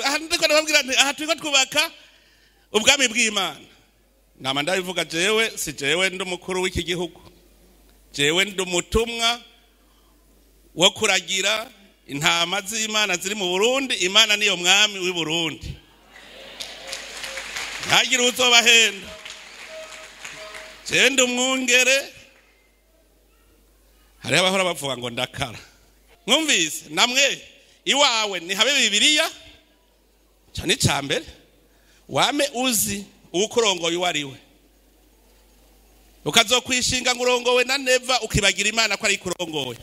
Aha ndiko ndababwira nti aha turiko twubaka ubwami bw'Imana. Nama ndabivuga jewe, si jewe ndi umukuru w'iki gihugu, jewe ndi umutumwa wo kuragira intama z'Imana ziri mu Burundi. Imana niyo mwami w'i Burundi, ntagire uzobahenda. Jewe ndi umwungere. Hariho abahora bavuga ngo ndakara. Mwumvise namwe iwawe nihabe Bibiliya, ico ni ica mbere. Wame uzi uwukurongoye uwo ari we, ukazokwishinga ngo urongowe na Neva, ukibagira Imana ko ari ikurongoye.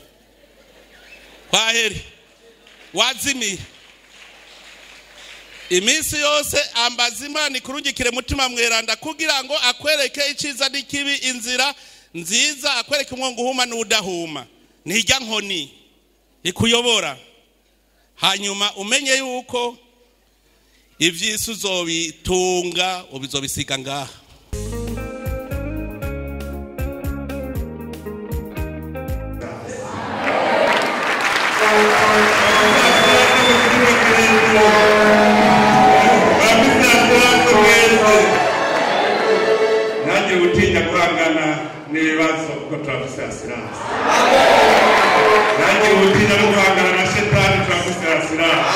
Kwaheri wazimiye. Iminsi yose ambaza Imana ikurungikire mutima mweranda kugira ngo akwereke iciza n'ikibi, inzira nziza, akwereke umwongo uhuma n'udahuma, ntirya nkoni ikuyobora. Hanyuma umenye yuko ivyisi uzobitunga ubizobisiga ngaha. Ntagire utinya guhangana n'ibibazo kuko turafise assurance. Ntagire utinya no guhangana na shetani, turafise assurance.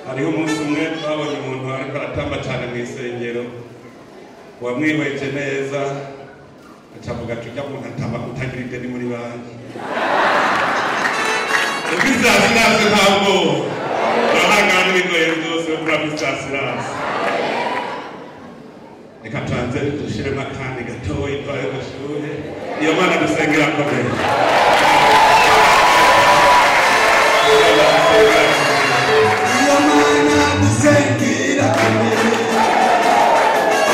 Hariho umunsi umwe twabonye umuntu ariko aratamba cyane mu isengero, wamwihweje neza acavuga ati ujya muntu atamba kutagira ideni muri banki. Ufise assurance ntabwo urahangana n'ibigoye byose, urafise assurance. Reka tubanze dushiremo akandi gatoyi twaye gashuhe. Iyo Mana dusengera akomeye. Iyo Mana dusengera akomeye.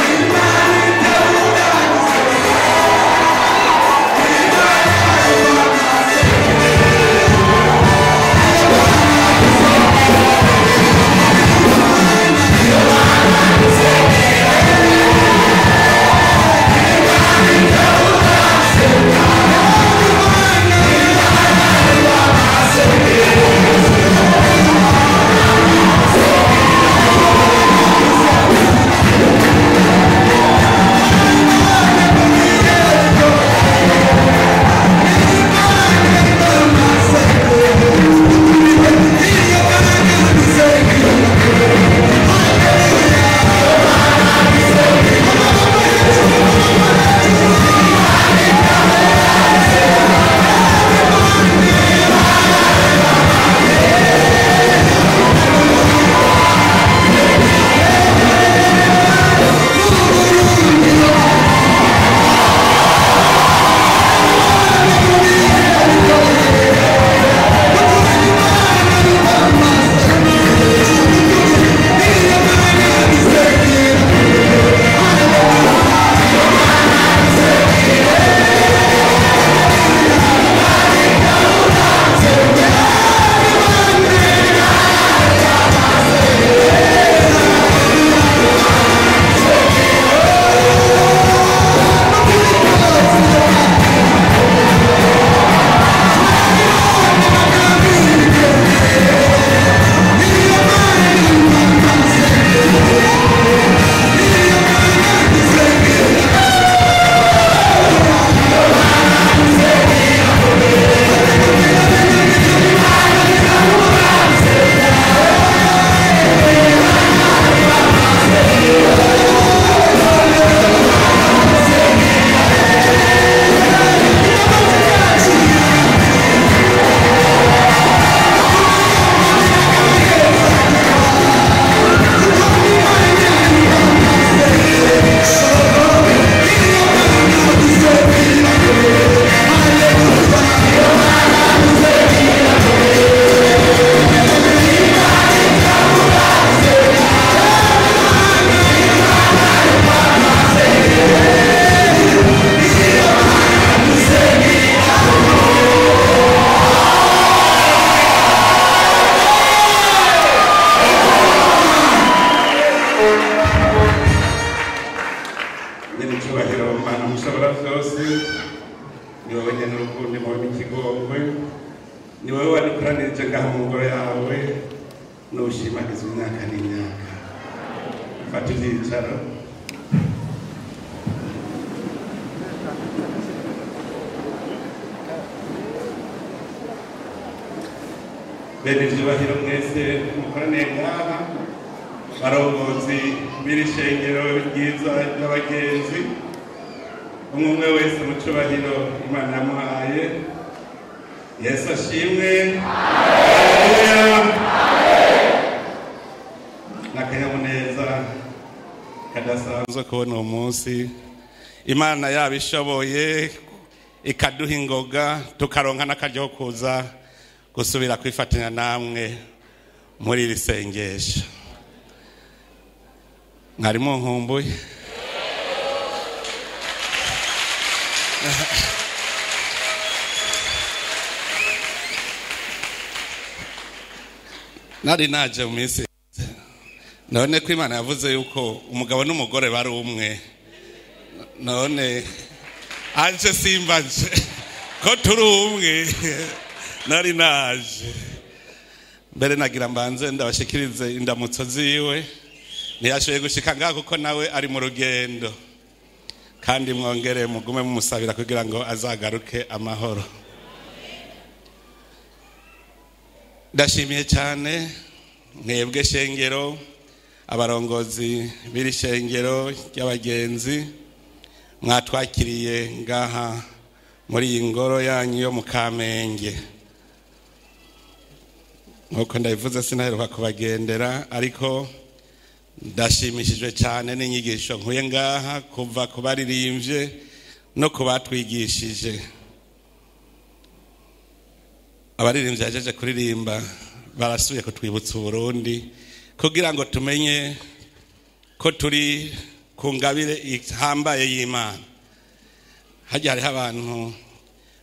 Imana itabura gusenga. Imana Tuje ngaha mu ngoro yawe, nushimagizwa imyaka n'imyaka. Fata ivyicaro. Bene ivyubahiro mwese mukoraniye ngaha, barongozi b'iri shengero ryiza ry'abagenzi, umwe umwe wese mu cubahiro Imana yamuhaye. Yesu ashimwe. Haleluya. N'akanyamuneza kadasanzwe kubona uwo munsi Imana yabishoboye ikaduha ingoga, tukaronka n'akaryo ko kuza gusubira kwifatanya namwe muri iri sengesho. Mwari munkumbuye? Nari naje mu minsi, none ko Imana yavuze yuko umugabo n'umugore bari umwe, none aje simbaje ko turi umwe. Nari naje mbere nagira mbanze ndabashikirize indamutso ziwe. Ntiyashoboye gushika ngaha kuko nawe ari mu rugendo, kandi mwongere mugume mumusabira kugira ngo azagaruke amahoro. Ndashimiye cyane mwebwe shengero, abarongozi b'iri shengero ry'abagenzi, mwatwakiriye ngaha muri iyi ngoro yanyu yo mu Kamenge. Nkuko ndabivuze, sinaheruka kubagendera, ariko ndashimishijwe cyane n'inyigisho nkuye ngaha, kuva ku baririmbye no ku batwigishije. Abaririmbyi bajeje kuririmba barasubiye kutwibutsa Uburundi, kugira ngo tumenye ko turi ku ngabire ihambaye y'Imana. Hajya hariho abantu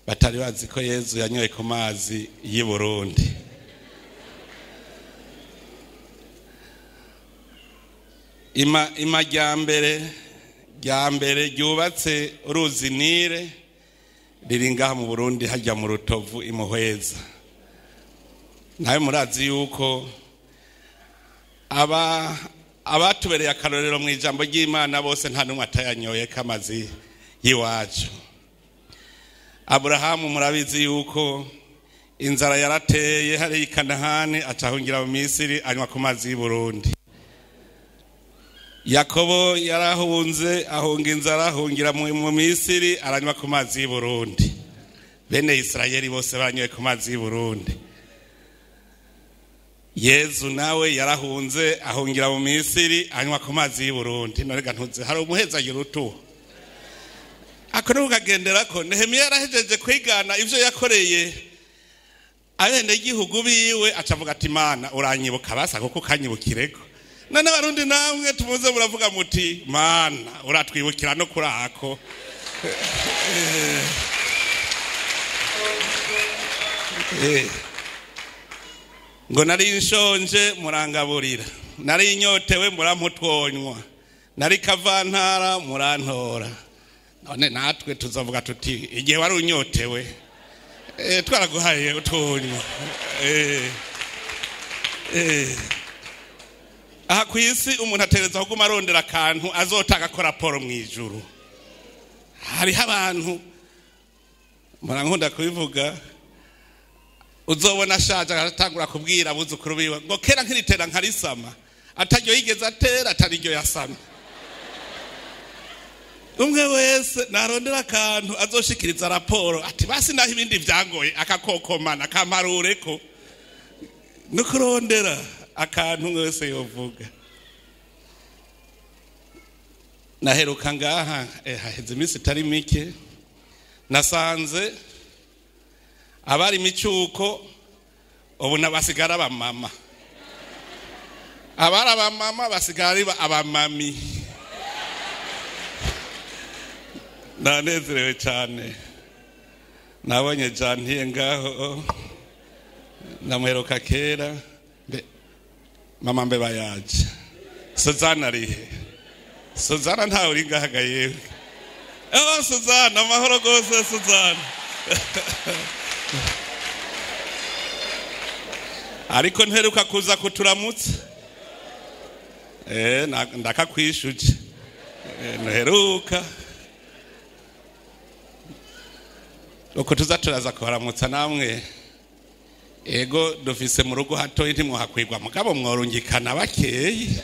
batari bazi ko Yezu yanyoye ku mazi y'i Burundi. Ima rya mbere ryubatse uruzi Nile riri ngaha mu Burundi, hajya mu Rutovu imuhweza. Nawe murazi yuko aba abatubereye akarorero mu ijambo ry'Imana bose nta n'umwe atayanyoye kamazi y'iwacu. Aburahamu murabizi yuko inzara yarateye hari i Kanahani, acahungira mu Misiri, anywa ku mazi y'i Burundi. Yakobo yarahunze, ahunga inzara, ahungira mu Misiri, aranywa ku mazi y'i Burundi. Bene Isirayeli bose banyoye ku mazi y'i Burundi. Yezu nawe yarahunze, ahungira mu Misiri, anywa ku mazi y'i Burundi. None ga ntuze hari umuhezagira utuwo ako ni ukagendera ko Nehemiya yarahejeje kwigana ivyo yakoreye abenegihugu biwe, acavuga ati: "Mana, uranyibuka basa kuko ukanyibukireko." None Abarundi namwe tumuze muravuga muti: "Mana, uratwibukira no kuri ako." Ngo nari nshonje murangaburira, nari nyotewe muramputwonywa, nari kavantara murantora. None natwe tuzavuga tuti: "Igihe wari unyotewe, twaraguhaye utwonywa." Aha ku isi umuntu ategereza kuguma arondera akantu azotanga ko raporo mu ijuru. Hariho abantu, murankunda kubivuga, uzobona ashaje agatangura kubwira abuzukuru biwe ngo kera nkiritera nkarisama, ataryo yigeze atera, atariryo yasama. Umwe wese narondera akantu azoshikiriza raporo, ati basi naho ibindi vyangoye akakokomana akamparureko. No kurondera akantu umwe wese yovuga. Naheruka ngaha haheze iminsi itari mike, nasanze abari imicuko ubu nabasigara abamama, abari abamama basigara ari abamami. Ndanezerewe cyane, nabonye Jantiye ngaho, ndamuheruka kera. Mbe mama, mbe bayaje Suzana arihe? Suzana ntawe uri ngahaga yewe? Oh, Suzana, amahoro rwose Suzana. Ariko nteruka kuza kuturamutsa. Ndakakwishuje. Nteruka. Uko tuza turaza kuharamutsa namwe. Ego dufise mu rugo hatoyi ntimwohakwirwa mugabo mworungikana bakeyi.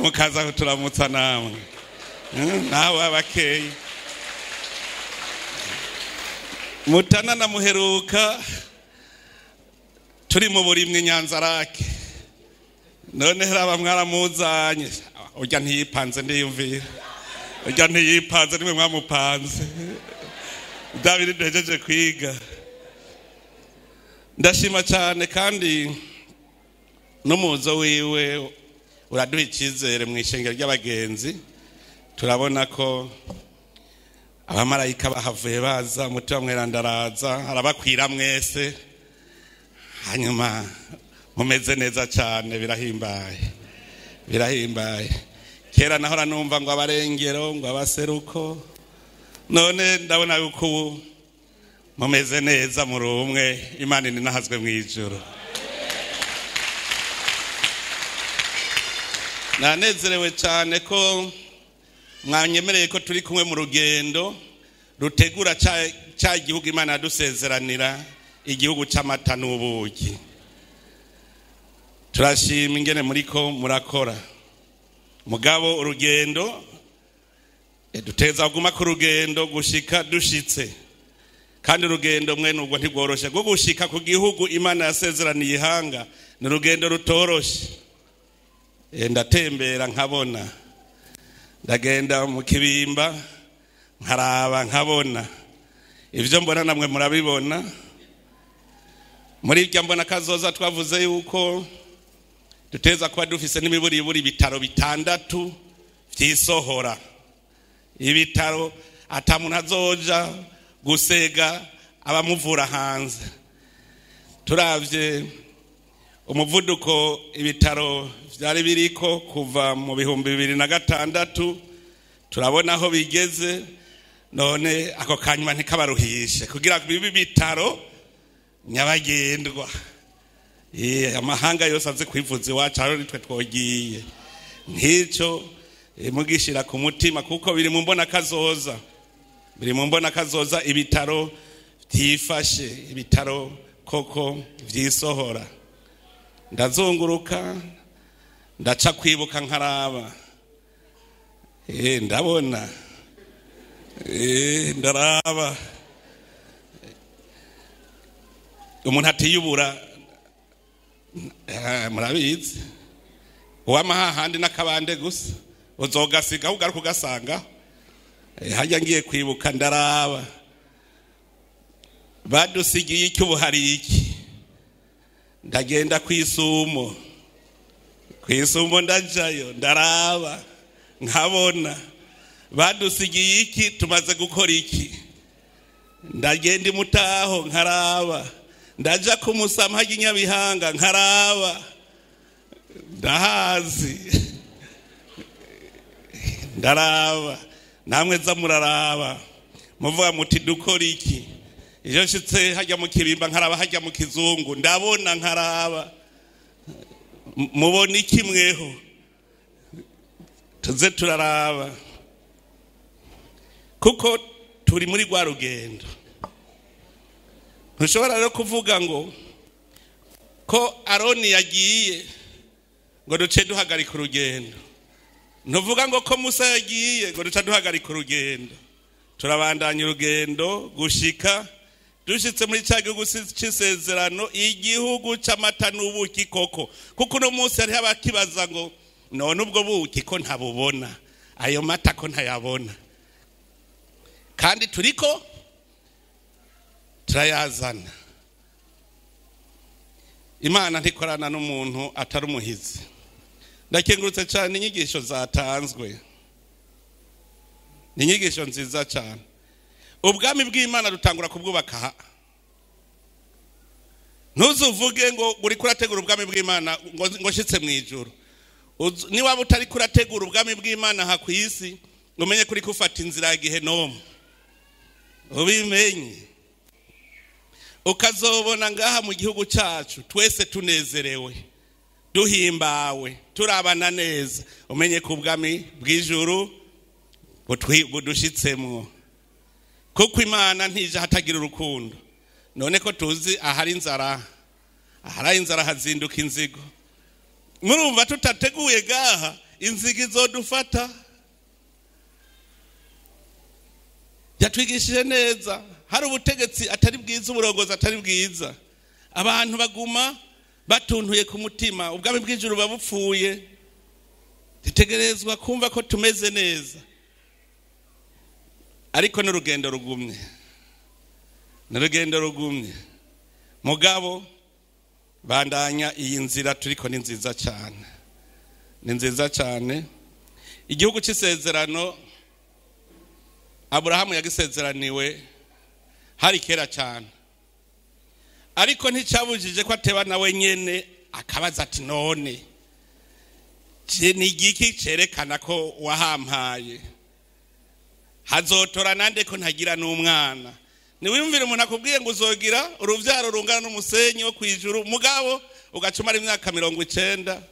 Mukaza kuturamutsa namwe. Nawe bakeyi. Mutana na muheruka turi mu burimwe Nyanzarake. None haraba mwaramuzanye. Urya ntiyipanze ndiyumvira. Urya ntiyipanze nimwe mwamupanze. Davide duhejeje kwiga. Ndashima cyane kandi n'umuzo wiwe uraduha icyizere mu ishengero ry'abagenzi. Turabona ko abamarayika bahavuye baza, umutima mweranda araza arabakwira mwese, hanyuma mumeze neza cyane. Birahimbaye, birahimbaye. Kera nahora numva ngo abarengero ngo abaseruko, none ndabona yuko ubu mumeze neza muri umwe. Imana inahazwe mu ijuru. Nanezerewe cyane ko mwanyemereye ko turi kumwe mu rugendo rutegura cya gihugu Imana yadusezeranira, igihugu c'amata n'ubuki. Turashima ingene muriko murakora. Mugabo urugendo duteza kuguma ku rugendo gushika dushitse. Kandi urugendo mwe nubwo ntigworoshe rwo gushika ku gihugu Imana yasezeraniye ihanga, ni urugendo rutoroshe. Ndatembera nkabona, ndagenda mu kibimba nkaraba nkabona ivyo mbona, namwe murabibona. Muri irya mbona kazoza twavuze yuko duteza kuba dufise n'imiburiburi ibitaro 6 vyisohora. Ibitaro ata muntu azoja gusega abamuvura hanze. Turavye umuvuduko ibitaro vyari biriko kuva mu 2006, turabona aho bigeze. None ako kanyuma ntikabaruhishe kugira bibi bitaro nyabagendwa. Amahanga yose aze kwivuza iwacu, aho nitwe twogiye. Nk'icyo mugishira ku mutima, kuko biri mu mbona kazoza. Biri mu mbona kazoza ibitaro vyifashe, ibitaro koko vyisohora. Ndazunguruka ndaca kwibuka nkaraba. Ndabona. Ndaraba. Umuntu atiyubura murabizi. Uwama hahandi n'akabande gusa uzogasiga ugaruka ugasanga. Hajya ngiye kwibuka ndaraba. Badusigiye iki ubu hari iki. Ndagenda kwisumo. Kwisumo ndajayo ndaraba nkabona badusigiye iki, tumaze gukora iki. Ndagenda imutaho nkaraba, ndaja kumusama hajya Nyabihanga nkaraba, ndahazi ndaraba. Namwe za muraraba muvuga muti dukora iki. Iyo nshitse hajya mu kibimba nkaraba, hajya mu kizungu ndabona nkaraba. Mubona iki mweho? Tuze turaraba, kuko turi muri rwa rugendo. Ntushobora rero kuvuga ngo ko Aroni yagiye ngo duce duhagarika urugendo. Ntuvuga ngo ko Musa yagiye ngo duce duhagarika urugendo. Turabandanya urugendo gushika dushitse muri cya gihugu c'isezerano, igihugu c'amata n'ubuki koko. Kuko uno munsi hariho abakibaza ngo none ubwo buki ko ntabubona, ayo mata ko ntayabona, kandi turiko turayazana. Imana ntikorana n'umuntu atari umuhizi. Ndakengurutse cyane inyigisho zatanzwe, ni inyigisho nziza cyane. Ubwami bw'Imana dutangura kubwubaka. Ntuzuvuge ngo uri kurategura ubwami bw'Imana ngo nshitse mu ijuru. Niba utari kurategura ubwami bw'Imana ha ku isi, umenye kuri kufata inzira ya gihenomu. Ubimenye. Ukazobona ngaha mu gihugu cyacu twese tunezerewe, duhimbawe, turabana neza, umenye ko ubwami bw'ijuru budushitsemwo. Kuko Imana ntije hatagira urukundo. None ko tuzi ahari inzara, ahari inzara hazinduka inzigo. Murumva tutateguye gaha, inzigo izodufata. Yatwigishije neza, hari ubutegetsi atari bwiza, uburongozi atari bwiza, abantu baguma batuntuye ku mutima, ubwami bw'ijuru babupfuye. Dutegerezwa kumva ko tumeze neza, ariko n'urugendo rugumye, n'urugendo rugumye. Mugabo bandanya iyi nzira turiko, ni nziza cyane, ni nziza cyane. Igihugu cy'isezerano Aburahamu yagisezeraniwe hari kera cyane, ariko nticyabujije ko ateba nawe nyene akabaza ati none ni igiki cerekana ko wahampaye? Hazotora nande ko ntagira n'umwana? Niwiyumvire umuntu akubwiye ngo uzogira uruvyaro rungana n'umusenyi wo kwijuru, mugabo ugacumara imyaka 90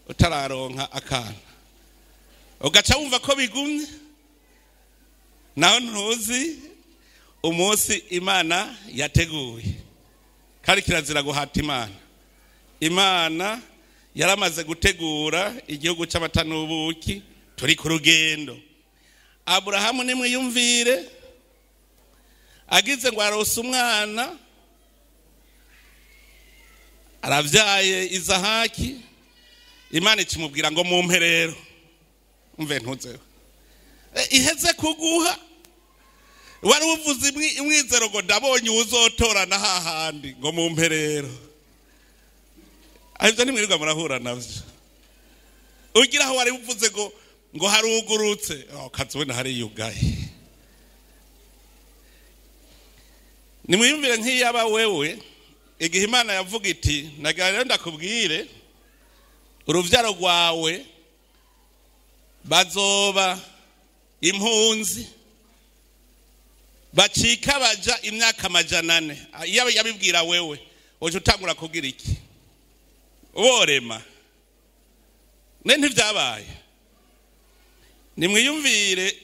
utararonka akana, ugaca wumva ko bigumye. Naho ntuzi umunsi Imana yateguye, kandi kirazira guhata Imana. Imana yaramaze gutegura igihugu cy'amata n'ubuki, turi ku rugendo. Aburahamu nimwiyumvire, agize ngo arose umwana, aravyaye Izahaki, Imana ikimubwira ngo mumpe rero, umve ntuzeho iheze kuguha. Wari uvuze imwizero ngo ndabonye uzotorana hahandi, ngo mumpe rero. Ivyo ntimwirirwa murahura navyo. Ugira aho wari uvuze ngo harugurutse, ukazibona hariyugaye. Nimwiyumvire nk'iyaba wewe, igihe Imana yavuga iti nagira rero ndakubwire uruvyaro rwawe bazoba impunzi bacika baja imyaka 400. Iyo yabibwira wewe, uje utangura kugira iki? Worema ne ntivyabaye. Nimwiyumvire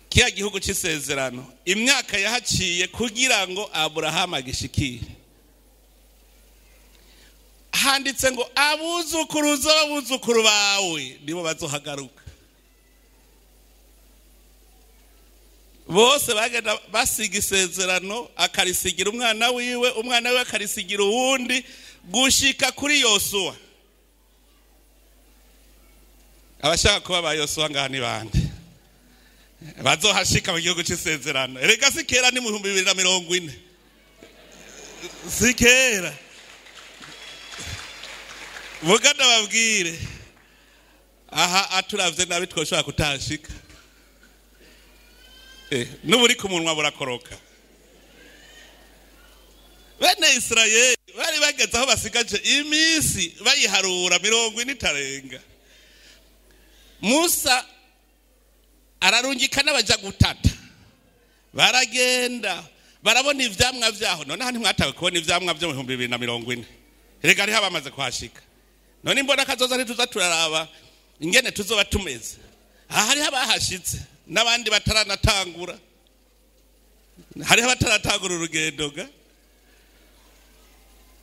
kiya gihugu cy'isezerano, imyaka yahaciye kugira ngo Aburahamu agishikire. Handitse ngo abuzukuruza b'abuzukuru bawe nibo bazohagaruka. Bose bagenda basiga isezerano, akarisigira umwana wiwe, umwana wiwe akarisigira uwundi, gushika kuri Yosuwa. Abashaka kuba ba Yosuwa ngaha ni bande bazohashika mu gihugu cy'isezerano? Erega si kera, ni mu 2040, si kera. Muganda babwire aha aturavye nabi twoshobora kutahashika. N'uburi ku munwa burakoroka. Bene Israeli bari bageze aho basigaje iminsi bayiharura 40 itarenga. Musa ararungika n'abaja gutata, baragenda barabona ivyamwa vyaho. None hano ntimwatawe kubona ivyamwa vyo mu 2040, erega hariho abamaze kuhashika. None imbona kazoza ntituza turaraba ingene tuzoba tumeze. Aha hariho abahashitse n'abandi bataranatangura, hariho abataratangura urugendo ga.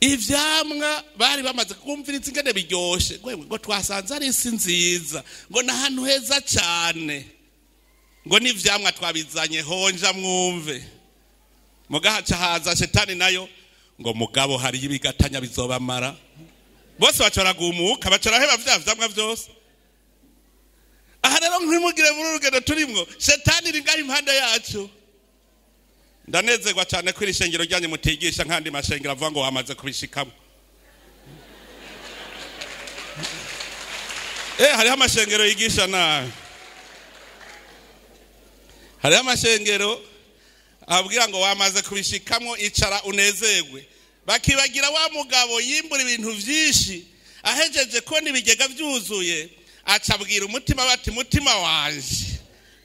Ivyamwa bari bamaze kumviriza ingene biryoshe, ngo twasanze ari isi nziza, ngo n'ahantu heza cyane, ngo n'ivyamwa twabizanye honja mwumve. Mugahaca haza shetani nayo ngo mugabo hari ibigatanya bizobamara. Bose bacora gumuka, bacora heba vya vyamwa vyose. Aha rero ntimugire muri urugendo turimwo, shetani iri ngaho impande yacu. Ndanezerwa cyane ko iri shengero ryanyu mutigisha nk'andi mashengero avuga ngo wamaze kubishikamo. Hariho amashengero yigisha nabi. Hariho amashengero abwira ngo wamaze kubishikamo, icara unezerwe. Bakibagira wa mugabo yimbura ibintu vyinshi, ahejeje ko n'ibigega vyuzuye, acabwira umutima bati mutima wanje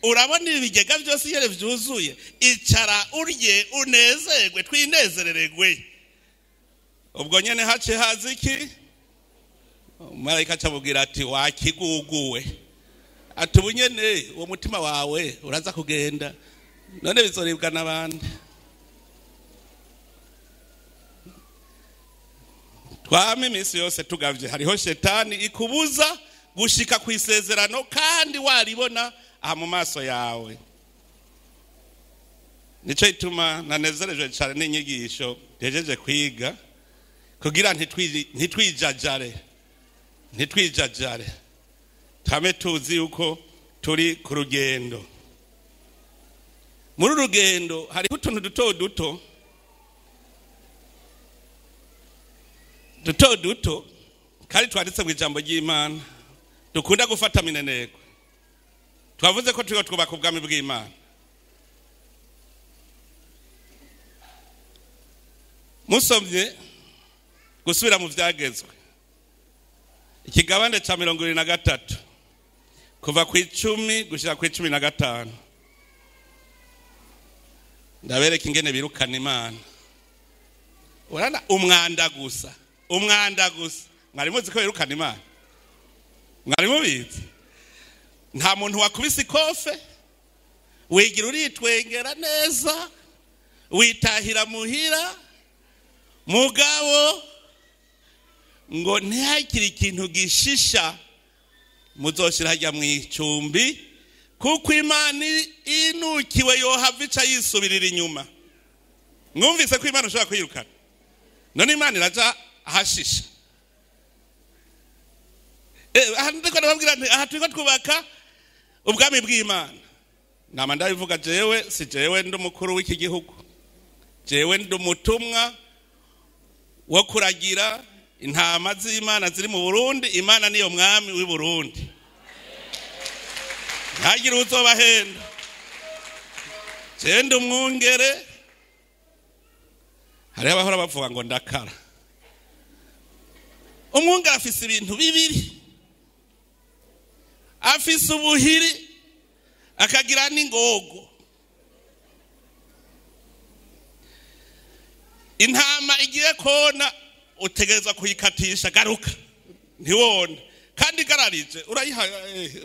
Urabona ibi bigega byose iyo byuzuye, icara urye unezerwe, twinezerererwe. Ubwo nyene hace haza iki? Marayika acamubwira ati wakiguguwe, ati ubu nyene uwo mutima wawe uraza kugenda, none bizoribwa n'abandi. Twame iminsi yose tugavye, hariho shetani ikubuza gushika ku isezerano kandi waribona aha mu maso yawe. Nico ituma nanezerejwe cyane n'inyigisho ntejeje kwiga, kugira ntitwijajare, ntitwijajare, tame tuzi yuko turi ku rugendo. Muri rugendo hariho utuntu duto duto duto duto kandi twanditse mu ijambo ry'Imana dukunda gufata mineneko. Twavuze ko turiho twubaka ubwami bw'Imana. Musomye gusubira mu vyagezwe ikigabane ca 23 kuva ku 10 gushika ku 15, ndabereka ingene birukana Imana. Urana umwanda gusa, umwanda gusa. Mwari muzi ko birukana Imana? Mwari mubizi? Nta muntu wakubise ikofe, wigira uritwengera neza, witahira muhira, mugabo ngo ntihagire ikintu gishisha muzoshira hajya mu icumbi, kuko Imana inukiwe yohava ica yisubirira inyuma. Mwumvise ko Imana ushobora kwirukana? None Imana iraja ahashisha. Aha ndiko ndababwira nti aha turiko twubaka ubwami bw'Imana. Nama ndabivuga jewe, si jewe ndi umukuru w'iki gihugu, jewe ndi umutumwa wo kuragira intama z'Imana ziri mu Burundi. Imana niyo mwami w'i Burundi, ntagire uzobahenda. Jewe ndi umwungere. Hariho abahora bavuga ngo ndakara. Umwungere afise ibintu bibiri, afise ubuhiri akagira n'ingogo. Intama igiye kona utegerezwa kuyikatisha, garuka ntiwone, kandi igararije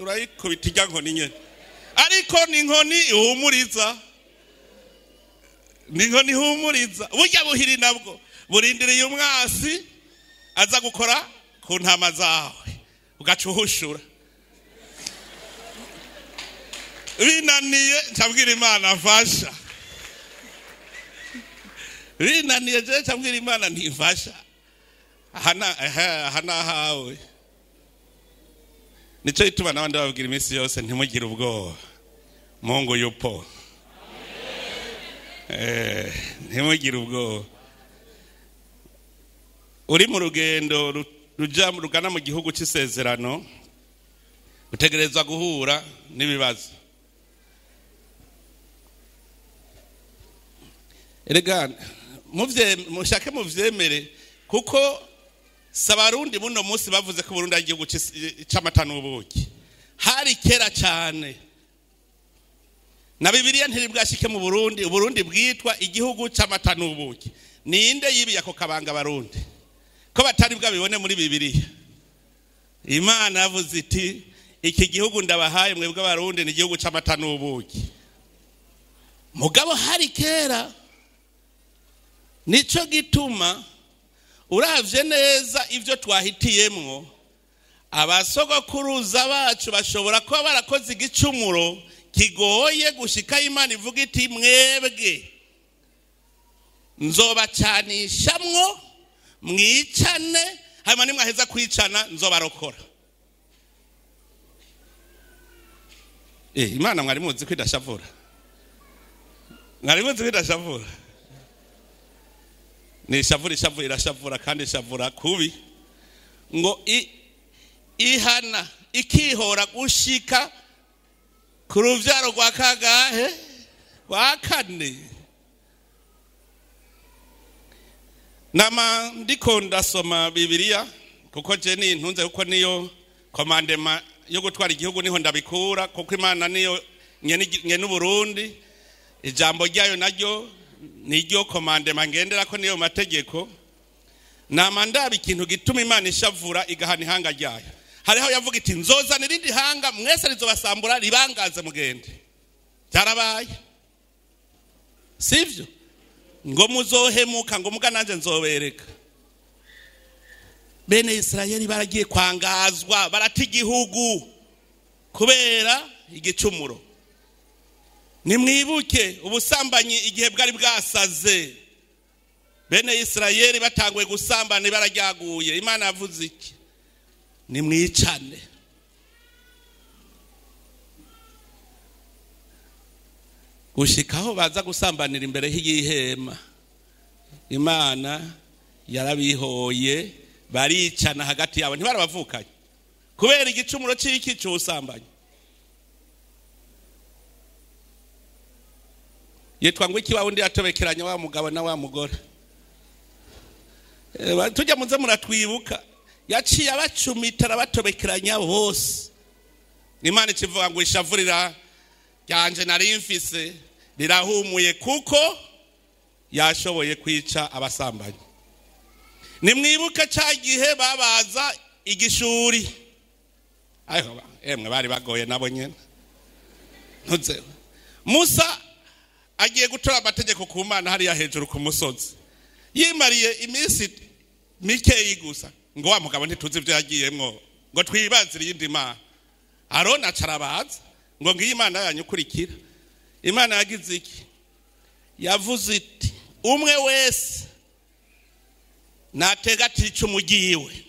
urayikubita ijya nkoni nyene, ariko ni inkoni ihumuriza, ni inkoni ihumuriza. Burya buhiri nabwo burindiriye umwasi aza gukora ku ntama zawe, ugaca uhushura. Binaniye ncabwira Imana mfasha, binaniye je ncabwira Imana ntifasha. Aha nahawe. Nico ituma n'abandi bababwira iminsi yose ntimugire ubwoba, Mungu yupo. Ntimugire ubwoba. Uri mu rugendo ruja rugana mu gihugu c'isezerano, utegerezwa guhura n'ibibazo. Erega mushake muvyemere, kuko sabarundi muno munsi bavuze ko Burundi ari igihugu c'amata n'ubuki. Hari kera cyane, na Bibiliya ntiribwashike mu Burundi. Uburundi bwitwa igihugu c'amata n'ubuki. Ninde yibiye ako kabanga Barundi ko batari bwabibone muri Bibiliya? Imana yavuze iti iki gihugu ndabahaye mwebwe Abarundi ni igihugu c'amata n'ubuki. Mugabo hari kera. Nico gituma uravye neza ivyo twahitiyemwo, abasogokuruza bacu bashobora kuba barakoze igicumuro kigoye gushika Imana ivuga iti mwebwe nzobacanishamwo mwicane, hanyuma nimwaheza kwicana nzobarokora. Imana mwari muzi ko idashavura? Mwari muzi ko idashavura? Ni ishavura, ishavura, irashavura, kandi ishavura kubi. Ngo ihana ikihora gushika ku ruvyaro rwa kagahe? Rwa kane. Nama ndiko ndasoma Bibiliya, kuko je nintunze, kuko niyo commandement yo gutwara igihugu niho ndabikura, kuko Imana niyo Nyene Burundi, ijambo ryayo naryo niryo commandement ngendera ko niyo mategeko. Nama ndaba ikintu gituma Imana ishavura igahana ihanga ryayo. Hariho yavuga iti nzozana irindi hanga mwese rizobasambura ribangaze mugende. Byarabaye, sivyo? Ngo muzohemuka, ngo muga nanje nzobereka. Bene Israeli baragiye kwangazwa, barata igihugu kubera igicumuro. Nimwibuke ubusambanyi igihe bwari bwasaze. Bene Israeli batanguye gusambana bararyaguye. Imana yavuze iki? Nimwicane. Gushikaho baza gusambanira imbere y'ihema, Imana yarabihoye, baricana hagati yabo, ntibarabavukanye kubera igicumuro cy'iki cy'ubusambanyi. Yitwa ngo iki wa wundi yatobekeranya wa mugabo na wa mugore? Tujya muze muratwibuka, yaciye abacumita arabatobekeranya bose. Imana ikivuga ngo ishavurira ryanje nari mfise rirahumuye kuko yashoboye kwica abasambanyi. Nimwibuke ca gihe babaza igishuri. Ayo emwe bari bagoye nabo nyene. Ntuze Musa agiye gutora amategeko ku Mana hariya hejuru ku musozi, yimariye iminsi mikeyi gusa ngo wa mugabo ntituzi ibyo yagiyemwo, ngo twibazire iyindi Mana. Aroni acarabaza ngo ngiyi Imana yanyu ukurikira. Imana yagize iki? Yavuze iti umwe wese natega atica umugiwe,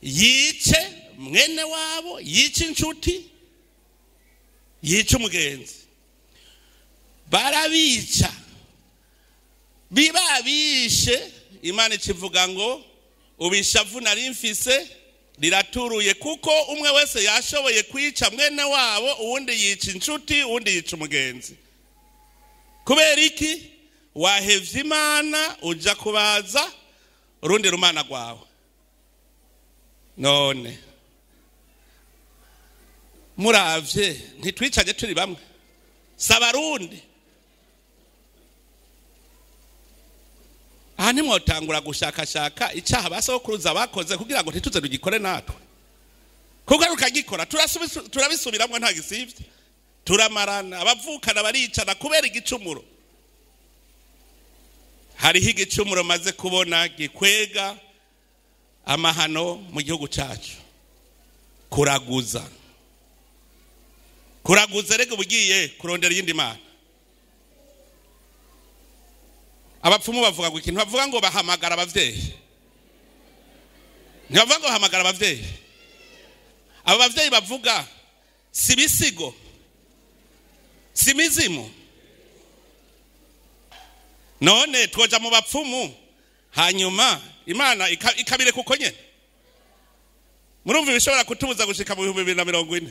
yice mwene wabo, yice inshuti, yice umugenzi. Barabica, bibabishe. Imana ikivuga ngo ubishavu nari mfise riraturuye kuko umwe wese yashoboye kwica mwene wabo, uwundi yica inshuti, uwundi yica umugenzi. Kubera iki? Wahevye Imana uja kubaza urundi rumana rwawe. None muravye ntitwicanye turi bamwe, sabarundi. Aha ntimwotangura gushakashaka icyaha basokuruza bakoze kugira ngo ntituze tugikore natwe. Kuko rukagikora turabisubiramwo nta gisivye, turamarana, abavukana baricana kubera igicumuro. Hariho igicumuro maze kubona gikwega amahano mu gihugu cyacu. Kuraguza. Kuraguza rega ubugiye kurondera iyindi mana. Abapfumu bavuga ngo ikintu bavuga ngo bahamagara abavyeyi. Ntibavuga ngo bahamagara abavyeyi. Abo bavyeyi bavuga si bisigo, si mizimu. None twoja mu bapfumu hanyuma Imana ikabire kuko nyene. Murumva bishobora kutubuza gushika mu 2040.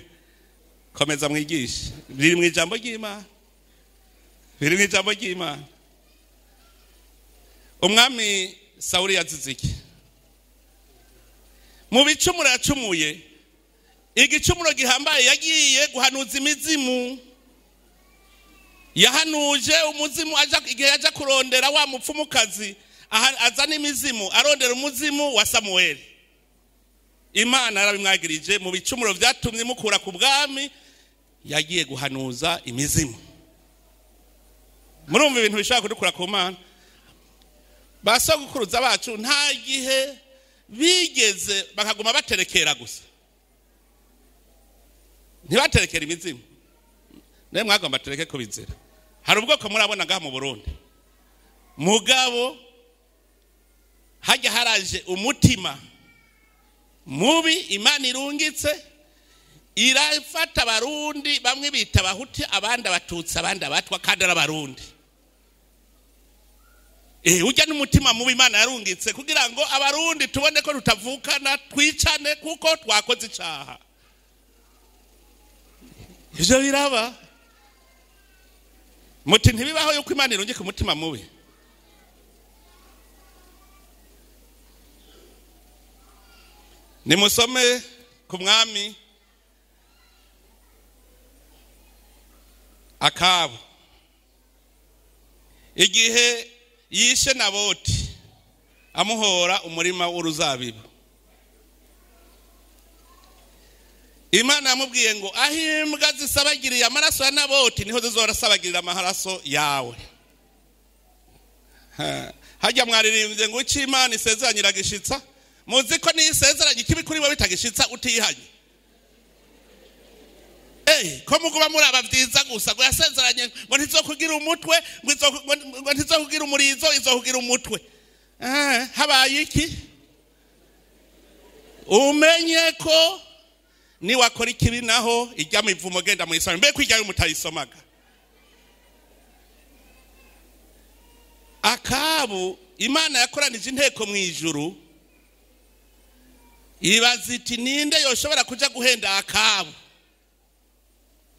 Komeza mwigishe. Biri mu ijambo ry'Imana. Biri mu ijambo ry'Imana. Umwami Sawuli yazize iki? Mu bicumuro yacumuye, igicumuro gihambaye yagiye guhanuza imizimu. Yahanuje umuzimu aja igihe yaja kurondera wa mupfumukazi, azana imizimu, arondera umuzimu wa Samueli. Imana yarabimwagirije mu bicumuro vyatumye mukura ku bwami, yagiye guhanuza imizimu. Murumva ibintu bishobora kudukura ku Mana. Basogokuruza bacu nta gihe bigeze bakaguma baterekera gusa. Ntibaterekera imizimu. Naye mwagomba tereke ko bizira. Hari ubwoko murabona ngaha mu Burundi. Mugabo hajya haraje umutima mubi Imana irungitse irafata abarundi, bamwe bita abahuti, abandi abatutsi, abandi abatwa, kandi ari abarundi. Ujya n'umutima mubi Imana yarungitse kugira ngo abarundi tubone ko tutavukana, twicane kuko twakoze icaha. Ivyo biraba. Muti ntibibaho yuko Imana irungika umutima mubi. Nimusome ku mwami Akabu igihe yishe Naboti amuhora umurima w'uruzabibu, Imana yamubwiye ngo aho imbwa zisabagiriye amaraso ya Naboti niho zizorasabagirira amaraso yawe. Hajya mwaririmbye ngo icyo Imana isezeranye iragishitsa. Muzi ko niyo isezeranye ikibi kuri bo bitagishitsa utihanye. Ko muguba muri abavyiza gusa ngo yasezeranye ngo ntizokugira umutwe, ngo ntizokugira umurizo, izokugira umutwe. Habaye iki? Umenye ko ni wakora ikibi naho ijya mu ivumo genda mu isoma. Mbe kwijya mutayisomaga. Akabu Imana yakoranije inteko mu ijuru ibaza iti ninde yoshobora kuja guhenda Akabu?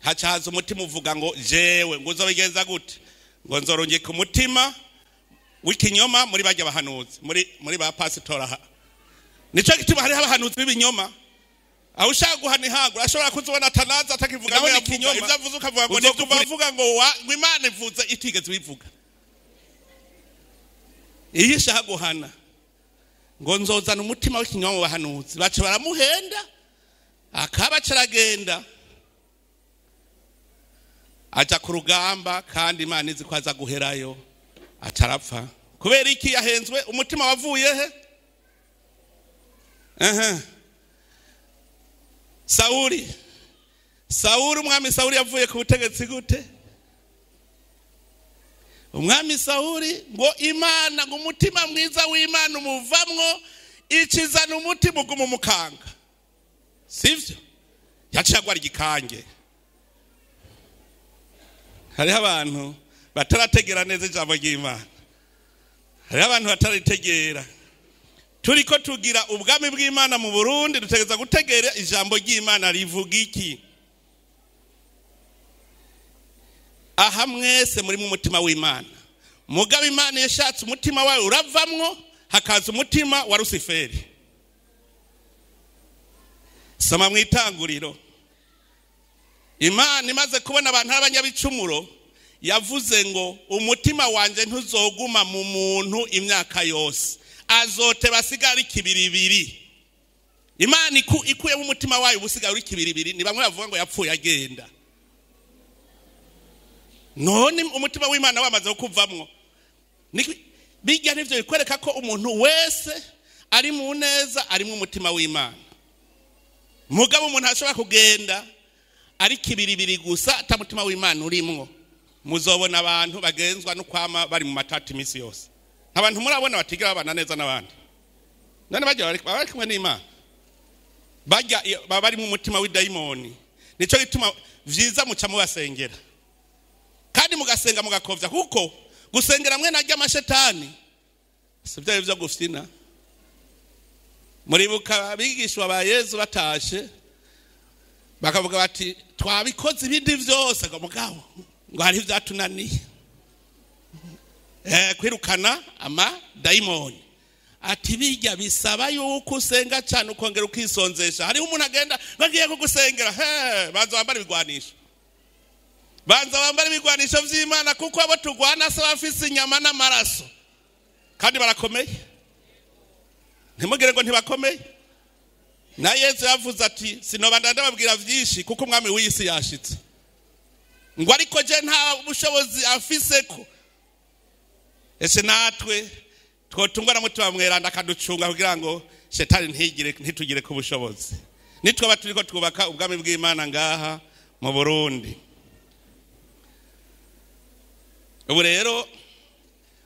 Hacaza umutima uvuga ngo jewe ngo uzobigenza gute? Ngo nzorongeka umutima w'ikinyoma muri bajya bahanuzi, muri ba pasitora. Nico gituma hariho abahanuzi b'ibinyoma. Aho ushaka guhana ihango ashobora kuzubona atanaza atakivuga ngo ikinyoma, ivyo avuze ukavuga ngo nivyo uvuga ngo ngo Imana ivuze itigeze bivuga. Iyo ishaka guhana ngo nzozana umutima w'ikinyoma mu bahanuzi, baca baramuhenda, akaba caragenda aja ku rugamba, kandi Imana izi ko aza guherayo, acarapfa. Kubera iki yahenzwe? Umutima wavuye he? Sauli, umwami Sauli yavuye ku butegetsi gute? Umwami Sauli ngo Imana ngo umutima mwiza w'Imana umuvamwo, ikizana umutima uguma umukanga. Sivyo? Yaciye agwara igikange. Hariho abantu batarategera neza ijambo ry'Imana. Hariho abantu bataritegera. Turiko tugira ubwami bw'Imana mu Burundi, dutegeza gutegera ijambo ry'Imana rivuga iki. Aha mwese muri mu mutima w'Imana. Mugabo Imana yashatse umutima wawe uravamwo hakaza umutima wa Rusiferi. Soma mu itanguriro. Imana imaze kubona abantu b'abanyabicumuro yavuze ngo umutima wanje ntuzoguma mu muntu imyaka yose, azote basigara ikibiribiri. Imana ikuye mu mutima wayo ubusigara uri kibiribiri. Ni bamwe bavuga ngo yapfuye agenda. None umutima w'Imana wamaze kuvamwo. Bijya nivyo bikwereka ko umuntu wese ari mu neza ari mu mutima w'Imana. Mugabo umuntu ashobora kugenda ari kibiribiri gusa ata mutima w'Imana urimwo. Muzobona abantu bagenzwa no kwama bari mu matati imisi yose. Abantu murabona batigira babana neza n'abandi. None bajya bari kumwe n'Imana. Bajya bari mu mutima w'idayimoni. Nico gituma vyiza muca mubasengera. Kandi mugasenga mugakovya, kuko gusengera mwe najya amashetani sivyo byo gufina. Muribuka abigishwa ba Yesu batashe bakavuga bati twabikoze ibindi vyose ngo mugabo ngo hari vyatunaniye kwirukana ama daimoni. Ati bijya bisaba yuko usenga cyane ukongera ukisonzesha. Hariho umuntu agenda bagiye kugusengera, banza bambara ibigwanisho. Banza bambara ibigwanisho vy'Imana, kuko abo tugwana se bafise inyama n'amaraso. Kandi barakomeye. Ntimugire ngo ntibakomeye. Na Yesu yavuze ati sinoba ndababwira vyinshi kuko umwami w'isi yashitse. Ngo ariko je nta bushobozi afise ko. Ese natwe twotungwa na mutima mweranda akaducunga kugira ngo shetani ntigire ntitugire ku bushobozi. Nitwe abaturiko twubaka ubwami bw'Imana ngaha mu Burundi. Ubu rero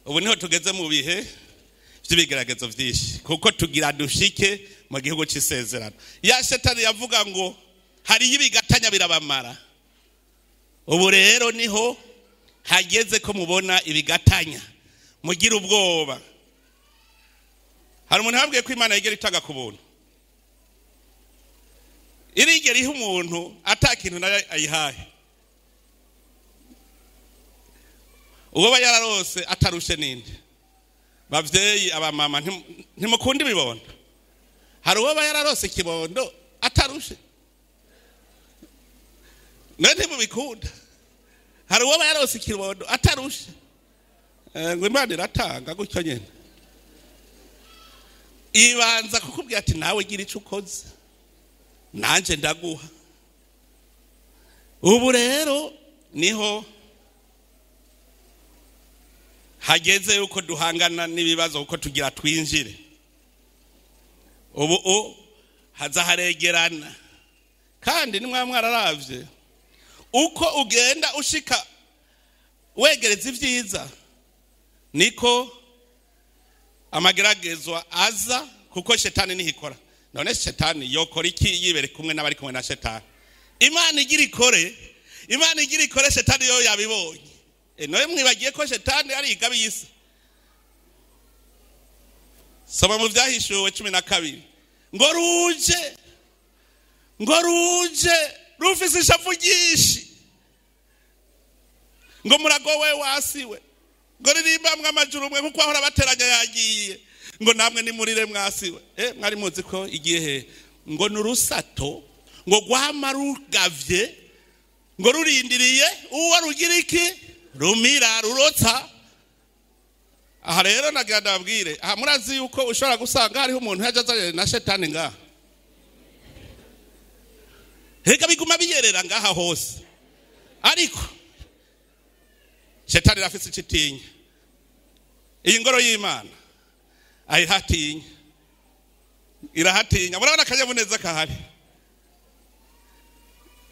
ubu niho tugeze mu bihe by'ibigeragezo vyinshi, kuko tugira dushike mu gihugu c'isezerano. Ya shetani yavuga ngo hari ibigatanya birabamara. Ubu rero niho hageze ko mubona ibigatanya, mugira ubwoba. Hari umuntu yabwiye ko Imana yigera itaga ku buntu. Irigera iha umuntu atakintu nayo ayihaye. Uwo ba yararose atarushe ninde? Bavyeyi abamama ntimukunda ibibondo. Hari uwo ba yararose ikibondo atarushe. None ntimubikunda. Hari uwo yarose ikibondo atarushe. Ngo Imana iratanga gutyo nyene. Ibanza kukubwira ati nawe gira ico ukoze, nanje ndaguha. Ubu rero niho hageze yuko duhangana n'ibibazo kuko tugira twinjire. Ubu haza haregerana. Kandi nimwa mwararavye uko ugenda ushika wegereza ivyiza niko amageragezwa aza, kuko shetani nihikora. None shetani yokora iki yibere kumwe n'abari kumwe na shetani? Imana igira ikore, Imana igira ikore, shetani yo yabibonye. None mwibagiye ko shetani ari igabi y'isi. Soma mu Vyahishuwe 12 ngo ruje, ngo ruje rufise ishavu ryinshi, ngo muragowe wasiwe, ngo ririmbamwe amajuru mwe kuko ahora bateranya yagiye, ngo namwe nimurire mwasiwe. Mwari muzi ko igihe ngo nurusato ngo gwama rugavye ngo rurindiriye uwo rugira iki rumira rurotsa. Aha rero nagira ndababwire, aha murazi yuko ushobora gusanga hariho umuntu yaje azanye na shetani ngaha. Reka biguma biyerera ngaha hose, ariko shetani irafise icitinya. Iyi ngoro y'Imana ayihatinya, irahatinya. Murabona akanyamuneza kahari,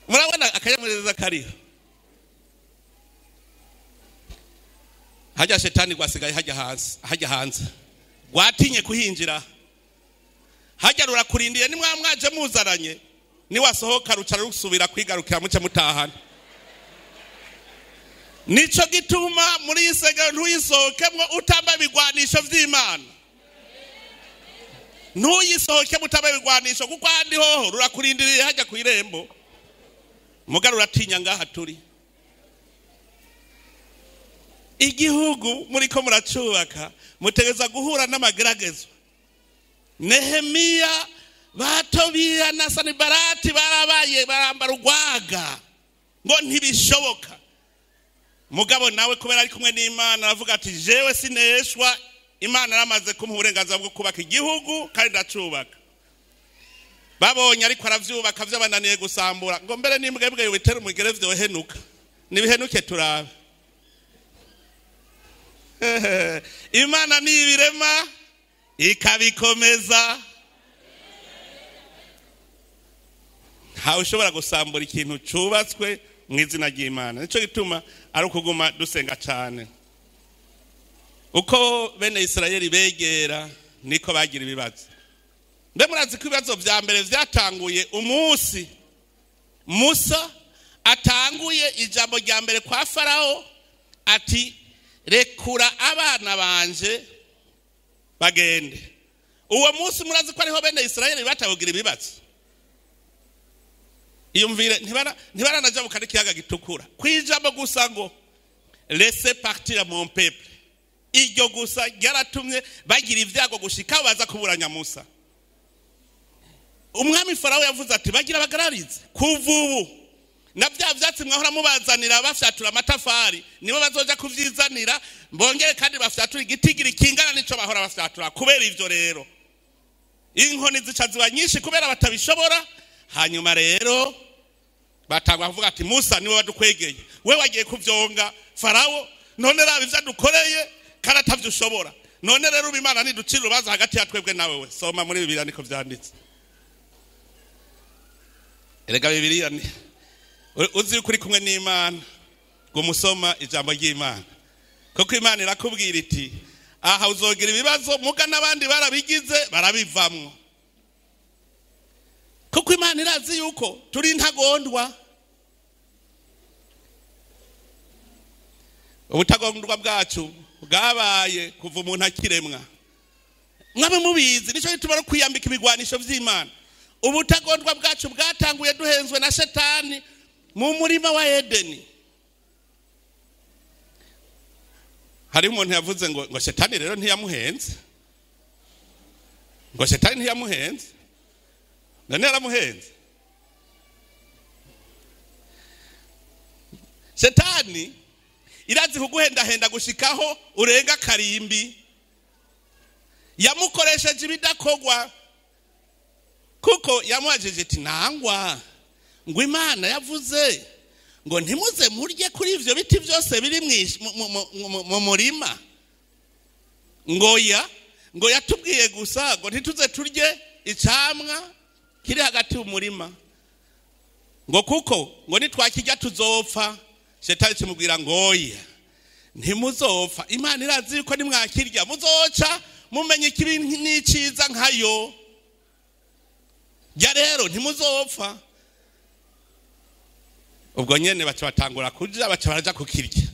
murabona akanyamuneza kariho. Hajya shetani gwasigaye hajya hanze, hajya hanze gwatinye kuhinjira. Hajya rurakurindiye, nimwa mwaje muzaranye, niwasohoka ruca rusubira kwigarukira muce mutahana. Nico gituma muri isengero ntuyisohokemwo utambaye ibigwanisho vy'Imana. Ntuyisohokemwo utambaye ibigwanisho, kuko ahandi hoho rurakurindiriye hajya kw'irembo. Muga ruratinya ngaha turi. Igihugu muriko muracubaka mutegeza guhura n'amageragezo. Nehemiya, Batobiya na Sanibarati barabaye barambara urwaga ngo ntibishoboka. Mugabo nawe kubera ari kumwe n'Imana aravuga ati jewe sineshwa, Imana yaramaze kumpa uburenganzira bwo kubaka igihugu kandi ndacubaka. Babonye ariko aravyubaka vyabananiye gusambura, ngo mbere n'imbwebwe witera umugere vyohenuka. Nibihenuke turabe. Imana ni ibirema ikabikomeza. Ntawe ushobora gusambura ikintu cubatswe mu izina ry'Imana. Nico gituma ari ukuguma dusenga cyane. Uko bene Isirayeli begera niko bagira ibibazo. Mbe murazi ko ibibazo vya mbere vyatanguye umunsi Musa atanguye ijambo rya mbere kwa Farao ati rekura abana banje bagende. Uwo munsi murazi ko ariho bene Isirayeli batabugira ibibazo. Iyumvire ntibaranajabuka n'ikiyaga gitukura. Kwijambo gusa ngo laissez partir mon peuple, iryo gusa ryaratumye bagira ibyago gushika baza kuburanya Musa. Umwami Farao yavuze ati bagira bagararize kuva ubu na bya vyatsi mwahora mubazanira bafyatura amatafari nibo bazoja kuvyizanira, mbongere kandi bafyatura igitigiri kingana nico bahora bafyatura. Kubera ivyo rero inkoni zica ziba nyinshi kubera batabishobora. Hanyuma rero batangwa kuvuga ati Musa niwe wadukwegeye, we wagiye kuvyonga Farao, none raba ivyo adukoreye kandi atavyushobora. None rero Imana niducira urubanza hagati ya twebwe nawe we. Soma muri Bibiliya niko vyanditse. Erega Bibiliya ni uzi yuko uri kumwe n'Imana ngo musoma ijambo ry'Imana, kuko Imana irakubwira iti aha uzogira ibibazo, muga n'abandi barabigize barabivamwo. Kuko Imana irazi yuko turi intagondwa. Ubutagondwa bwacu bwabaye kuva umuntu akiremwa. Mwabe mubizi, nico gituma no kwiyambika ibigwanisho vy'Imana. Ubutagondwa bwacu bwatanguye duhenzwe na shetani mu murima wa Edeni. Hari umuntu yavuze ngo shetani rero ntiyamuhenze. Ngo shetani ntiyamuhenze. None yaramuhenze. Shetani irazi kuguhendahenda gushikaho urenga karimbi. Yamukoresheje ibidakogwa, kuko yamwajije ati nangwa ngo Imana yavuze ngo ntimuze murye kuri ivyo biti byose biri mu murima, ngo ya ngo yatubwiye gusa ngo ntituze turye icamwa kiri hagati y'umurima, ngo kuko ngo nitwakirya tuzopfa. Shetani kimubwira ngo oya ntimuzopfa, Imana irazi yuko nimwakirya muzoca mumenye ikibi n'iciza nkayo, jya rero ntimuzopfa. Ubwo nyene baca batangura kuja, baca baraja kukirya.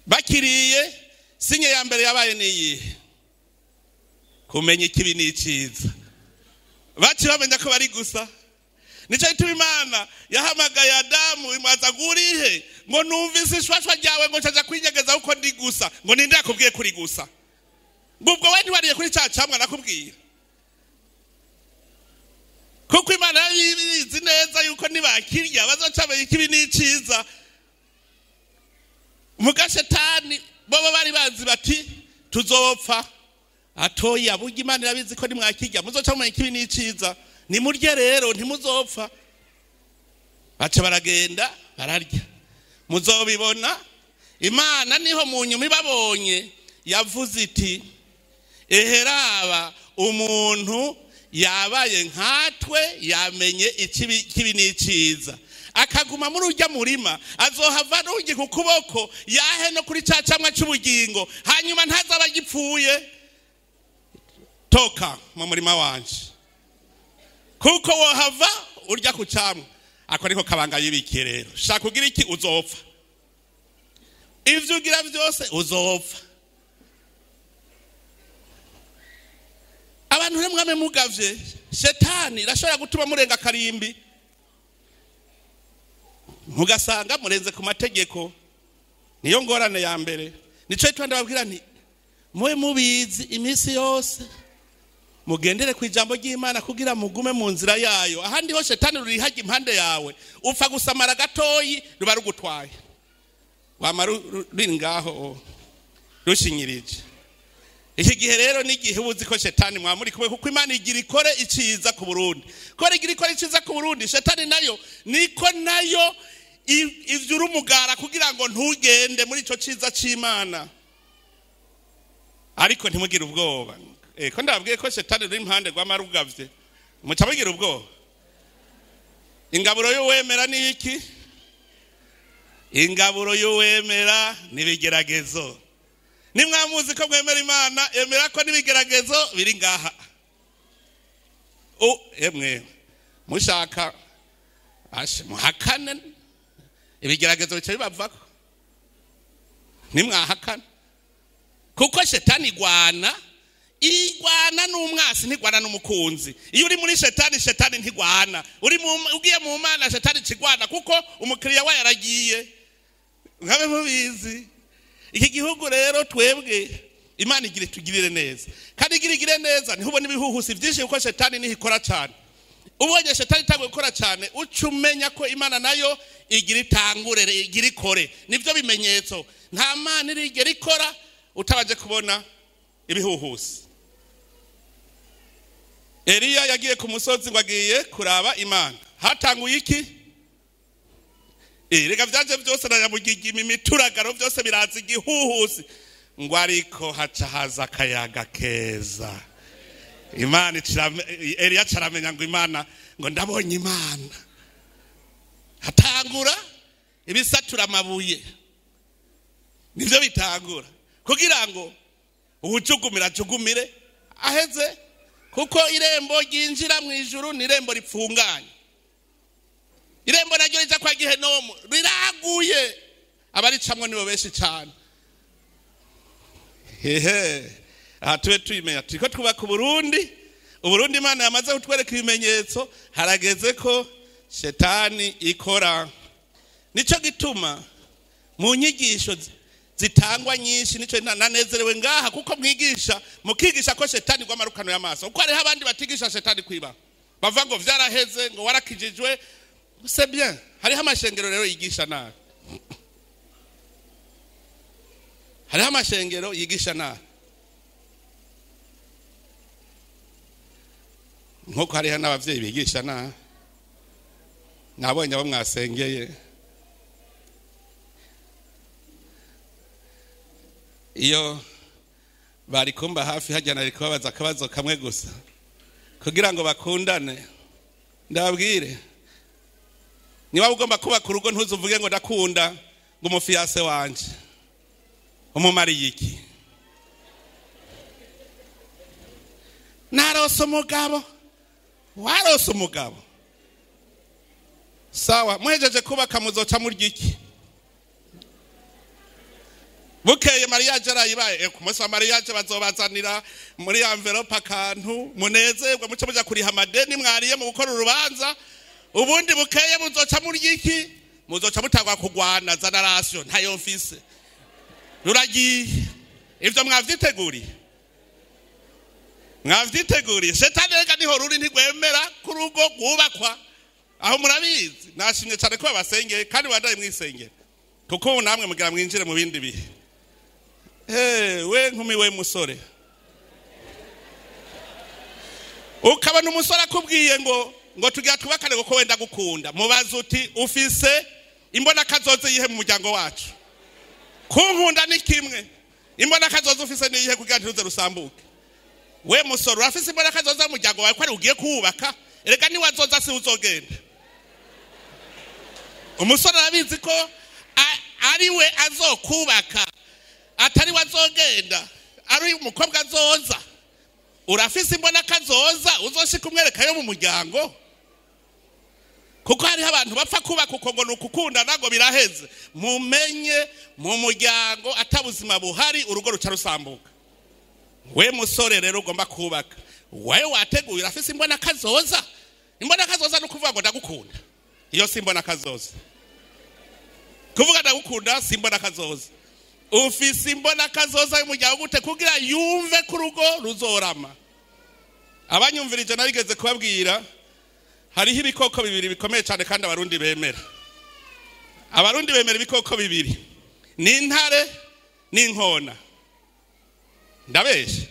Bakiriye, sinye ya mbere yabaye niyihe? Kumenya ikibi n'iciza. Baci bamenya ko bari gusa. Nico gituma Imana yahamagaye Adamu imubaza ngo urihe, ngo numvise ishwashwa ryawe ngo ncaja kwinyegeza kuko ndi gusa. Ngo ninde yakubwiye kuri gusa? Ngo ubwo we ntiwariye kuri ca camwa nakubwiye? Kuko Imana yari ibizi neza yuko nibakirya bazoca bamenya ikibi n'iciza. Muga Shetani bobo bari bazi bati tuzopfa. Atoya burya Imana irabizi ko nimwakirya muzoca mumenya ikibi n'iciza, nimurye rero ntimuzopfa. Baca baragenda bararya. Muzobibona Imana niho mu nyuma ibabonye yavuze iti eheraba umuntu yabaye nkatwe, yamenye ikibi n'iciza, akaguma muri urya murima azohava rugi ku kuboko yahe no kuri ca camwa c'ubugingo, hanyuma ntazaba agipfuye. Toka mu murima wanje, kuko wohava urya ku camwa. Ako niko kabanga yibikiye rero. Shaka kugira iki uzopfa, ivyo ugira vyose uzopfa. Abantu rero mwame mugavye, Shetani irashobora gutuma murenga karimbi, mugasanga murenze ku mategeko. Niyo ngorane ya mbere. Nico gituma ndababwira nti mube mubizi iminsi yose, mugendere ku ijambo ry'Imana kugira mugume mu nzira yayo. Ahandi ho Shetani rurihajya impande yawe, upfa gusamara gatoyi ruba rugutwaye, wamara ruri ngaho rushinyirije. Iki gihe rero ni igihe uba uzi ko Shetani mwamuri kumwe, kuko Imana igira ikore iciza ku Burundi. Kubera igira ikore iciza ku Burundi, Shetani nayo niko nayo ivyura umugara kugira ngo ntugende muri ico ciza c'Imana. Ariko ntimugire ubwoba. Ko ndababwiye ko Shetani ruri impande rw'amarugavye, muca mugira ubwoba. Ingaburo y'uwemera ni iki? Ingaburo y'uwemera n'ibigeragezo. Nimwamuzi ko mwemera Imana, emera ko n'ibigeragezo biri ngaha. Emwe mushaka ashe muhakane, ibigeragezo bica bibavako. Nimwahakana, kuko Shetani igwana n'umwasi, ntigwana n'umukunzi. Iyo uri muri Shetani, Shetani ntigwana. Ugiye mu Mana, Shetani cigwana, kuko umukiriya wayo aragiye. Nkabe mubizi. Iki gihugu rero twebwe Imana igira itugirire neza, kandi igira igire neza niho ubona ibihuhusi byinshi, kuko Shetani niho ikora cyane. Ubonye Shetani itanguye gukora cyane, uca umenya ko Imana nayo igira itangure, igira ikore. Nivyo bimenyetso. Nta Mana irigera ikora utabanje kubona ibihuhusi. Eliya yagiye ku musozi ngo agiye kuraba Imana. Hatanguye iki? Reka vyaje vyose na nyamugigima, imituragaro vyose biraza igihuhusi, ngo ariko haca haza akayaga keza. Imana Eliya acaramenya ngo Imana, ngo ndabonye Imana. Hatangura ibisatura amabuye, nivyo bitangura kugira ngo uwujugumira ajugumire aheze, kuko irembo ryinjira mu ijuru ni irembo ripfunganye. Irembo naryo rija kwa Gihenomu riraguye, abaricamwo nibo benshi cyane. Hehe, aha tube tuyimenya turiko twubaka Uburundi. Uburundi Imana yamaze kutwereka ibimenyetso, harageze ko Shetani ikora. Nico gituma mu nyigisho zitangwa nyinshi, nico nanezerewe ngaha, kuko mwigisha mukigisha ko Shetani rw'amarukano y'amaso. Kuko hariho abandi batigisha Shetani kwiba, bava ngo vyaraheze, ngo warakijijwe. C'est bien, hariho amashengero rero yigisha nabi. Hariho amashengero yigisha nabi, nkuko hariho n'abavyeyi bigisha nabi. Nabonye abo mwasengeye iyo bari kumba hafi hajya, nari kubabaza akabazo kamwe gusa kugira ngo bakundane. Ndababwire, niba ugomba kubaka urugo, ntuzuvuge ngo ndakunda ngo umu fiancé wanje. Umumariye iki? Narose umugabo. Warose umugabo, sawa. Muhejeje kubaka muzoca murya iki? Bukeye mariage arayibaye, ku munsi wa mariage bazobazanira muri enveloppe akantu, munezerwe, muce muja kuriha amadeni mwariye mu gukora urubanza. Ubundi bukeye muzoca murya iki? Muzoca mutangwa kugwana, zana ration, ntayo mfise, ruragiye. Ivyo mwavyiteguriye? Mwavyiteguriye? Shetani reka niho ruri, ntigwemera ku rugo rwubakwa. Aho murabizi. Nashimye cyane ko babasengeye, kandi bandaye mwisengera, kuko ubu namwe mugira mwinjire mu bindi bihe. We nkumi, we musore, ukabona umusore akubwiye ngo tugira twubakane kuko wenda gukunda, mubaze uti: "Ufise imbona kazoze yihe mu muryango wacu? Kunkunda ni kimwe, imbona kazoze ufise ni iyihe kugira ntiruze rusambuke?" We musore, urafise imbona kazoza mu muryango wawe ko ari ugiye kuwubaka? Erega niwazoza si uzogenda. Umusore arabizi ko ari we azokubaka, atari we azogenda, ari umukobwa azoza. Urafise imbona kazoza uzoshika umwereka yo mu muryango? Kuko hariho abantu bapfa kubaka uko ngo ni ukukundana, ngo biraheze. Mumenye, mu muryango atabuzima buhari, urugo ruca rusambuka. We musore rero ugomba kubaka, wewe wateguye, urafise imbona kazoza? Imbona kazoza ni ukuvuga ngo ndagukunda? Iyo si imbona kazoza. Kuvuga ndagukunda si imbona kazoza. Ufise imbona kazoza y'umuryango gute kugira yumve ko urugo ruzorama? Abanyumvirije, narigeze kubabwira, hariho ibikoko bibiri bikomeye cyane kandi Abarundi bemera. Abarundi bemera ibikoko bibiri, ni intare n'inkona. Ndabeshe?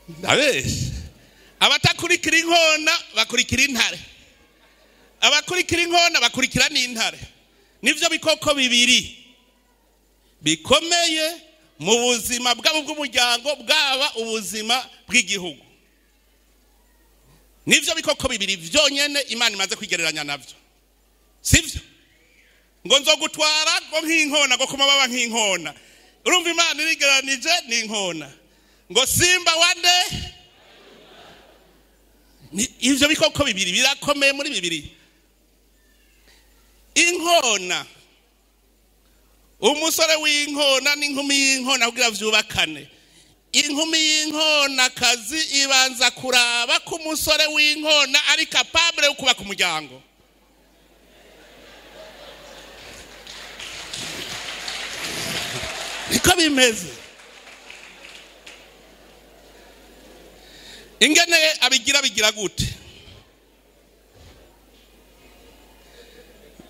Ndabeshe? Abatakurikira inkona bakurikira intare, abakurikira inkona bakurikira n'intare. Nivyo bikoko bibiri bikomeye mu buzima bwabo bw'umuryango, bwaba ubuzima bw'igihugu. Nivyo bikoko bibiri vyonyene Imana imaze kwigereranya navyo, sivyo? Ngo nzogutwara ngo nk'inkona, ngo kumababa nk'inkona. Urumva, Imana irigeranije n'inkona, ngo simba wande. Ivyo bikoko bibiri birakomeye muri bibiri. Inkona, umusore w'inkona n'inkumi y'inkona, kugira vyubakane, inkumi y'inkona kazi ibanza kuraba ko umusore w'inkona ari capable yo kubaka umuryango. Niko bimeze. Ingene abigira, bigira gute?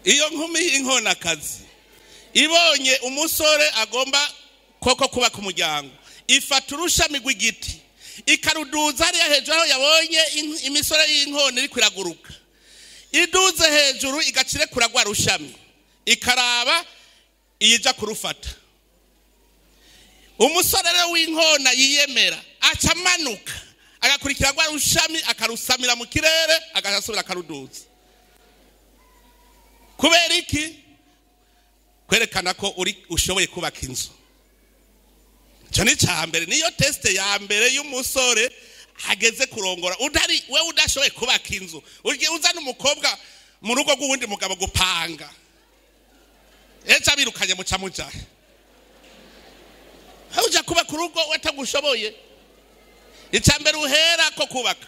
Iyo nkumi y'inkonakazi ibonye umusore agomba koko kubaka umuryango, ifata urushami rw'igiti, ikaruduza hariya hejuru aho yabonye imisore y'inkona iri kwiraguruka. Iduze hejuru, igacirekura rwa rushami, ikaraba iyija kurufata. Umusore rero w'inkona yiyemera aca amanuka, agakurikira rwa rushami, akarusamira mu kirere, agaca asubira akaruduza. Kubera iki? Kwerekana ko uri ushoboye kubaka inzu. Icyo ni icya mbere, niyo test ya mbere y'umusore hageze kurongora. Udari we, udashoboye kubaka inzu, ugiye uzana umukobwa mu rugo rw'uwundi mugabo gupanga, ejo abirukanye muca mujahe. Aho uja kubaka urugo watagushoboye? Icya mbere uhera ko kubaka.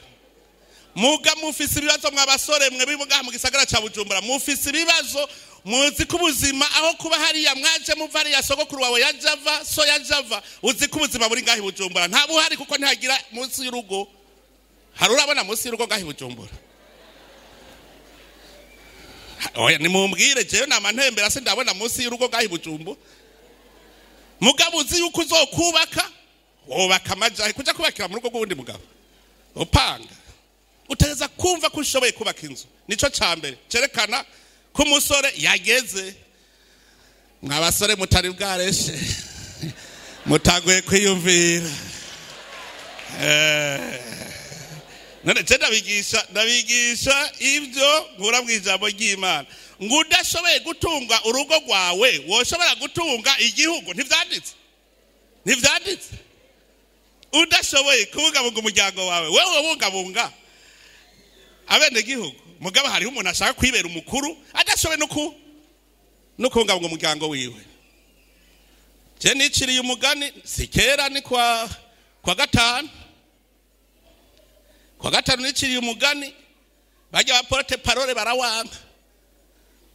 Muga mufise ibibazo, mwa basore mwe bimugaha mu gisagara ca Bujumbura, mufise ibibazo. Muzi ko ubuzima aho kuba hariya mwaje muva, hariya sogokuru wawe yajava, so yajava, uzi ko ubuzima buri ngaho i Bujumbura nta buhari, kuko ntihagira munsi y'urugo. Hari urabona munsi y'urugo ngaho i Bujumbura? Oya, nimumbwire, jewe nama ntembera se ndabona munsi y'urugo ngaho i Bujumbura. Mugabo uzi yuko uzokubaka, wubaka amajahe kuja kubakira mu rugo rw'uwundi mugabo upanga. Utegeza kumva ko ushoboye kubaka inzu, nico ca mbere cerekana ko umusore yageze. Mwa basore mutari bwareshe, mutaguye kwiyumvira. None je ndabigisha ibyo nkura mu ijambo ry'Imana. Ngo udashoboye gutunga urugo rwawe, woshobora gutunga igihugu? Ntivyanditse? Ntivyanditse? Udashoboye kubungabunga umuryango wawe, wewe wobungabunga abenegihugu? Mugabo hariho umuntu ashaka kwibera umukuru adashoboye no kubungabunga umuryango wiwe. Je niciriye umugani si kera, ni kwa gatanu. Kwa gatanu niciriye umugani, bajya ba porte parole barawanga.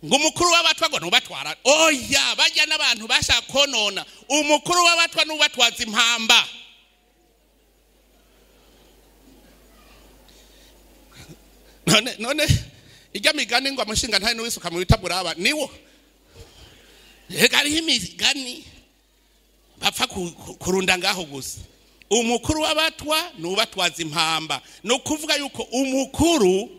Ngo umukuru w'abatwa ngo nubatwara. Oya, bajya n'abantu bashaka konona. Umukuru w'abatwa nubatwaza impamba. None ijya migani ngo amushinga ntaye n'uwisuka mu bitabura niwo. Reka hariho imigani bapfa kurunda ngaho gusa. Umukuru w'abatwa nubatwaza impamba. No kuvuga yuko umukuru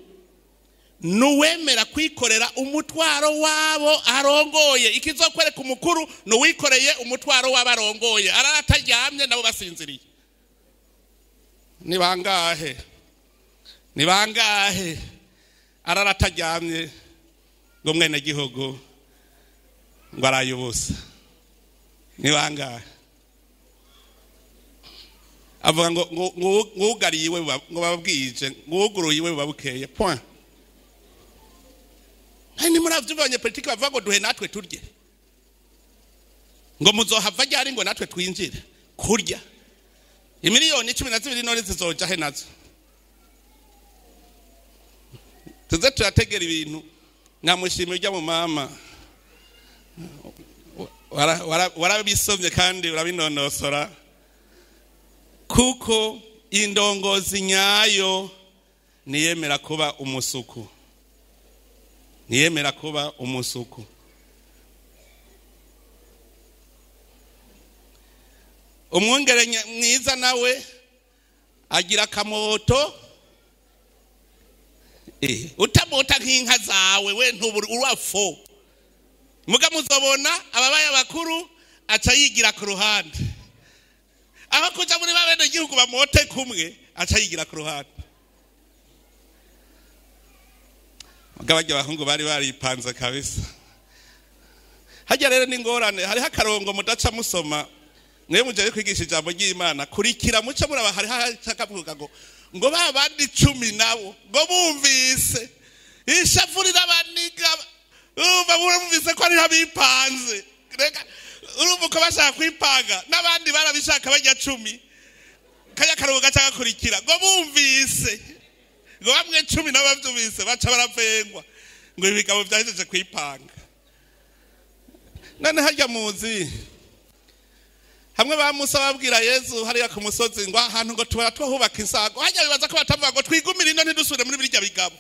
nuwemera kwikorera umutwaro wabo arongoye. Ikizokwereka umukuru nuwikoreye umutwaro wabo arongoye, arataryamye nabo basinziriye. Ni bangahe? Ni bangahe ararataryamye ngo mwene gihugu ngo arayubusa? Ni bangahe? Avuga ngo ngugariye iwe ngo babwije, nguguruye iwe babukeye. Point. Ni muravyumva abanyepolitiki bavuga ngo duhe natwe turye, ngo muzohava ryari ngo natwe twinjire kurya. Imiliyoni 12 none zizoja he nazo? Tuze turategera ibintu. Nkamushimira ujya mu mama, warabisomye kandi urabinonosora, kuko indongozi nyayo niyemera kuba umusuku. Niyemera kuba umusuku. Umwungere mwiza nawe agira akamoto. Utamota nk'inka zawe we ntuburi urafo. Muga muzobona ababaye abakuru aca yigira ku ruhande. Aho kuja muri babene gihugu bamote kumwe, aca yigira ku ruhande. Muga bajya abahungu bari baripanze kabisa. Hajya rero n'ingorane, hariho akarongo mudaca musoma. Mwe muje kwigisha ijambo ry'Imana, kurikira muce muraba hariho akavuga ngo ba bandi 10 nabo ngo bumvise ishavu rirabaniga. Urumva bumvise ko ari abipanze. Reka urumva ko bashaka kwipanga n'abandi barabishaka bajya 10. Kaya karongo gaca gakurikira ngo bumvise ngo bamwe 10 nabo bavyumvise baca baravengwa ngo ibigabo vyahejeje kwipanga. None harya muzi hamwe ba Musa babwira Yezu hariya ku musozi ngo ahantu ngo tubara twahubaka insago, hajya bibaza ko batavuga ngo twigumire ino ntidusubire muri birya bigabo,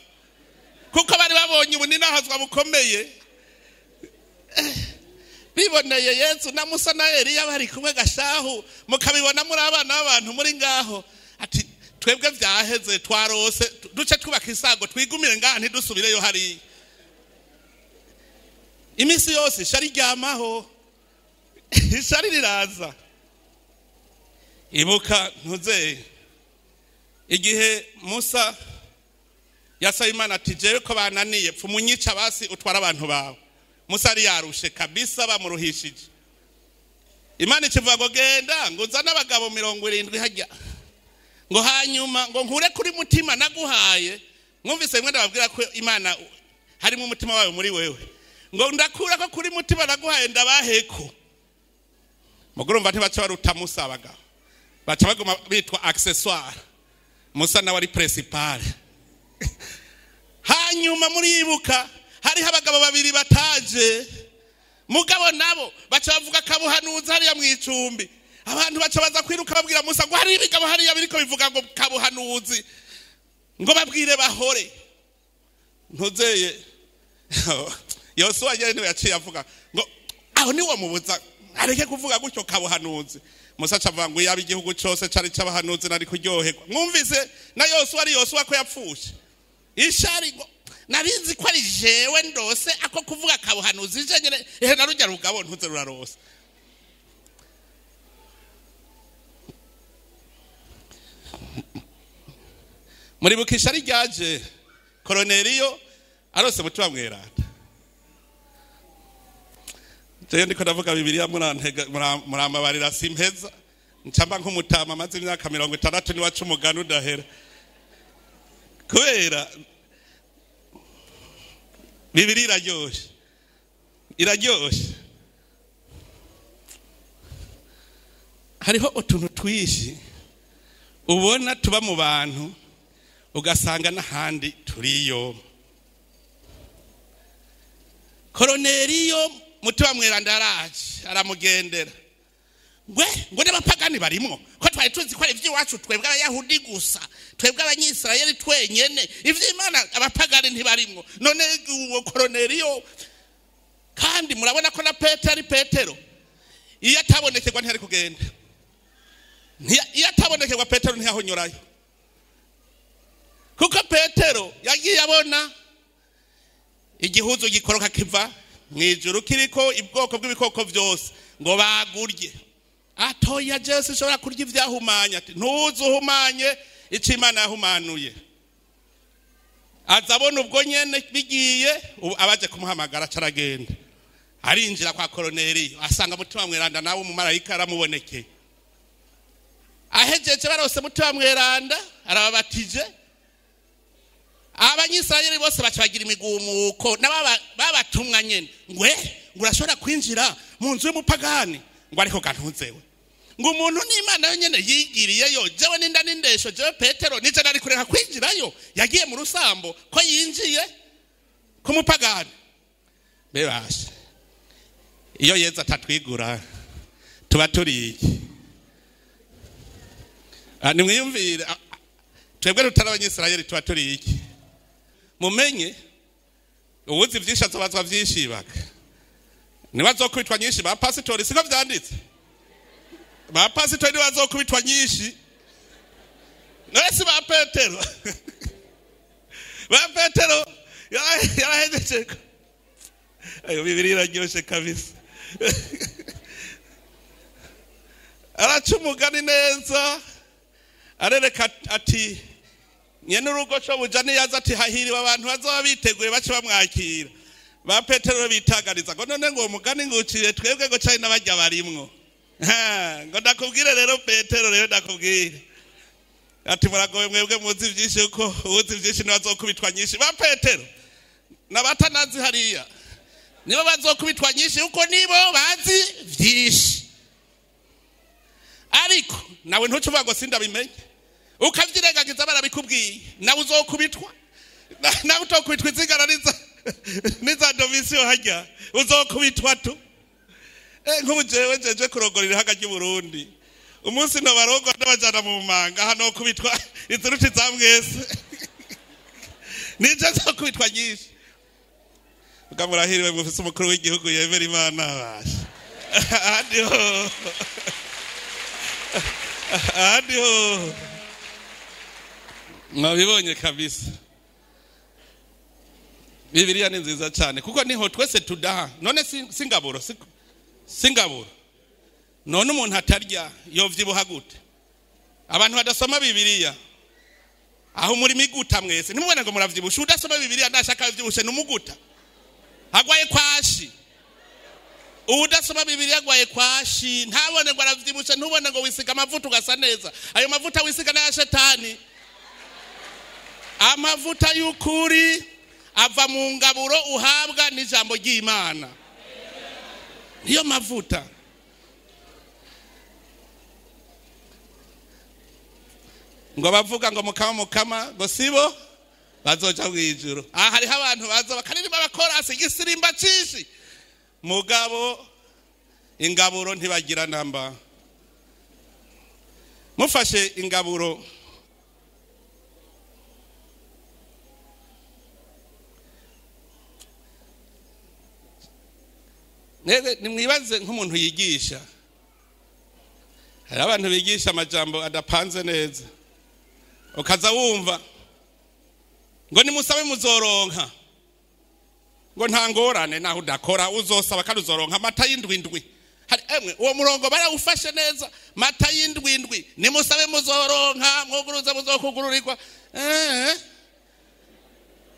kuko bari babonye ubuninahazwa bukomeye. Biboneye Yezu na Musa na Eliya bari kumwe gashahu, mukabibona muri abana b'abantu muri ngaho, ati twebwe vyaheze twarose, duce twubaka insago twigumire ngaha ntidusubireyo hariya. Imisi yose ishari ryamaho, ishari riraza. Ibuka ntuze igihe Musa yasaba Imana ati jewe ko bananiye pfa umunyica basi utwara abantu bawe. Musa ari yarushe kabisa, bamuruhishije. Imana ikivuga ngo genda ngo uzane abagabo 70 hajya, ngo hanyuma ngo nkure kuri mutima naguhaye. Mwumvise mwe ndababwira ko Imana harimo umutima wawe muri wewe, ngo ndakura ko kuri mutima naguhaye ndabaheko. Mugurumva ntibaca baruta Musa abagabo, baca baguma bitwa accessoire. Musa nawe ari principal. Hanyuma muribuka hariho abagabo babiri bataje, mugabo nabo baca bavuga kabuhanuzi hariya mu icumbi. Abantu baca baza kwiruka babwira Musa ngo hari ibigabo hariya biriko bivuga ngo kabuhanuzi, ngo babwire bahore. Ntuzeye Yosuwa nyene niwe yaciye avuga ngo aho niwo mubuza areke kuvuga gutyo kabuhanuzi. Musa acavuga ngo yaba igihugu cose cari c'abahanuzi nari kuryoherwa. Mwumvise na Yosuwa ari Yosuwa ko yapfushe ishari ngo nabizi ko ari jewe ndose ako kuvuga kabuhanuzi je nyene, ehe narujya rugabo ntuze rurarose. Muribuka ishari ryaje Koroneliyo arose mutima mweranda. Jewe ndiko ndavuga Bibiliya murantega murambabarira simpeza ncamba nk'umutama amaze imyaka 60 niwaca umugani udahera, kubera Bibiliya iraryoshe, iraryoshe. Hariho utuntu twishi ubona tuba mu bantu ugasanga n'ahandi turiyo. Koroneliyo mutima mweranda araje aramugendera, ngwe ngo n'abapagani barimwo ko twari tuzi ko ari ivy'iwacu twebwe abayahudi gusa, twebwe abanyisirayeli twenyene, ivy'Imana abapagani ntibarimwo. None uwo Koroneliyo, kandi murabona ko na Petero ari Petero, iyo atabonekerwa ntiyari kugenda, iyo atabonekerwa Petero ntiyahonyorayo, kuko Petero yagiye abona igihuzu gikoroka kiva mwijuru kiriko ubwoko bw'ibikoko vyose ngo bagurye. Atoya Jesu ushobora kurya ivyahumanya, ati ntuzuhumanye ico Imana yahumanuye. Azabona ubwo nyene bigiye, abaje kumuhamagara caragenda arinjira kwa Koroneliyo asanga mutima mweranda nawe umumarayika aramubonekeye. Ahejeje barose mutima mweranda arababatije. Abanyisirayeli bose baca bagira imigumuko n'ababatumwa nyene, ngwe ngo urashobora kwinjira mu nzu y'umupagani, ngo ariko gantuzewe ngo umuntu n'Imana yo nyene yigiriyeyo, jewe ninda n'indesho, jewe Petero nije nari kureka kwinjirayo, yagiye mu rusambo ko yinjiye ku mupagani. Bebashe iyo Yezu atatwigura tuba turi iki? Nimwiyumvire twebwe tutari abanyisirayeli tuba turi iki? Mumenye uwuzi vyinshi azobazwa vyinshi, baka nibazokubitwa nyinshi ba pasitori, siko vyanditse? Ba pasitori nibazokubitwa nyinshi, none si ba Petero? Ba Petero yarahejeje. Ayo Bibiliya iraryoshe kabisa. Araca umugani neza arereka ati nyene urugo co buja niyaza ati hahiriwe abantu bazoba biteguye bace bamwakira. Ba Petero bitagariza ngo none ngo umugani ngucire twebwe ngo cari n'abarya barimwo. Ngo ndakubwire rero Petero, rero ndakubwire ati muragowe mwebwe muzi vyinshi, uko uzi vyinshi ntibazokubitwa nyinshi. Ba Petero n'abatanazi hariya nibo bazokubitwa nyinshi, uko nibo bazi vyinshi. Ariko nawe ntucuvuga ngo sindabimenye, ukavyirengagiza barabikubwiye, nawe uzokubitwa. Nawe utokubitwa izingana n'iza domisiyo harya, uzokubitwa tu. Nk'ubu jewe njeje kurongora ihaga ry'Uburundi, umunsi nobarongora ndabajana mu manga, hano kubitwa iziruti za mwese nije nzokubitwa nyinshi. Ubwo murahiriwe mufise umukuru w'igihugu yemera Imana basha. Ahandi ho, ahandi ho mwabibonye kabisa. Bibiliya ni nziza cyane kuko niho twese tudaha. None singaburo singaburo, none umuntu atarya yovyibuha gute? Abantu badasoma Bibiliya aho muri miguta mwese ntimubona ngo muravyibushe. Udasoma Bibiliya ndashaka avyibushe numuguta agwaye kwashi. Udasoma Bibiliya agwaye kwashi, ntabone ngo aravyibushe, ntubone ngo wisiga amavuta ugasa neza. Ayo mavuta wisiga n'aya shetani. Amavuta y'ukuri ava mu ngaburo uhabwa n'ijambo ry'Imana. Niyo mavuta. Ngo bavuga ngo mukama mukama ngo sibo bazoja mwijuru. Hariho abantu baza bakaririmba bakorasi igisirimba cinshi, mugabo ingaburo ntibagira namba. Mufashe ingaburo Mwebwe nimwibaze nk'umuntu yigisha. Hari abantu bigisha amajambo adapanze neza, ukaza wumva ngo nimusabe muzoronka, ngo nta ngorane naho udakora uzosaba kandi uzoronka amata y'indwindwi. Hari emwe uwo murongo barawufashe neza, mata y'indwindwi, nimusabe muzoronka, mwoguruza muzokugururirwa.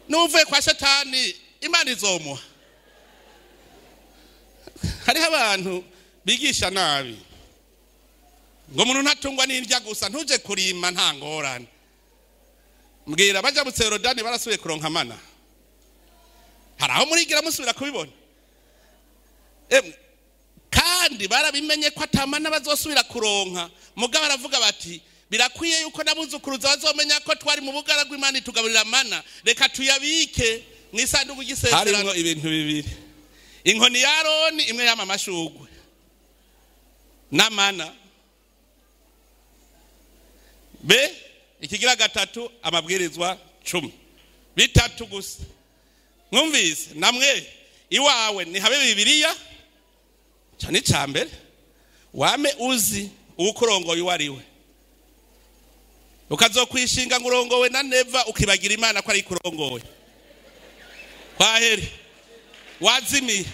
Nuvuye kwa Shetani Imana izomuha. Hariho abantu bigisha nabi ngo umuntu ntatungwa n'indya gusa, ntuje kurima nta ngorane. Mbwira bajabutse Yorodani barasubiye kuronka mana? Hari aho murigira musubira kubibona? Emwe kandi barabimenye ko atamana bazosubira kuronka, mugabo baravuga bati birakwiye yuko nabuzukuruza bazomenya ko twari mu bugara bw'Imana itugaburira mana, reka tuyabike mu isanduku y'isezerano. Harimo ibintu bibiri, inkoni ya Aroni imwe yama amashugwe n'amana, be ikigira gatatu amabwirizwa 10, bitatu gusa. Mwumvise namwe iwawe ni habe Bibiliya cyane cyambere, wame uzi uwukurongoye uwo ari we, ukazokwishinga ngo urongowe na Neva ukibagira Imana ko ari kurongoye. Kwaheri wazimiye.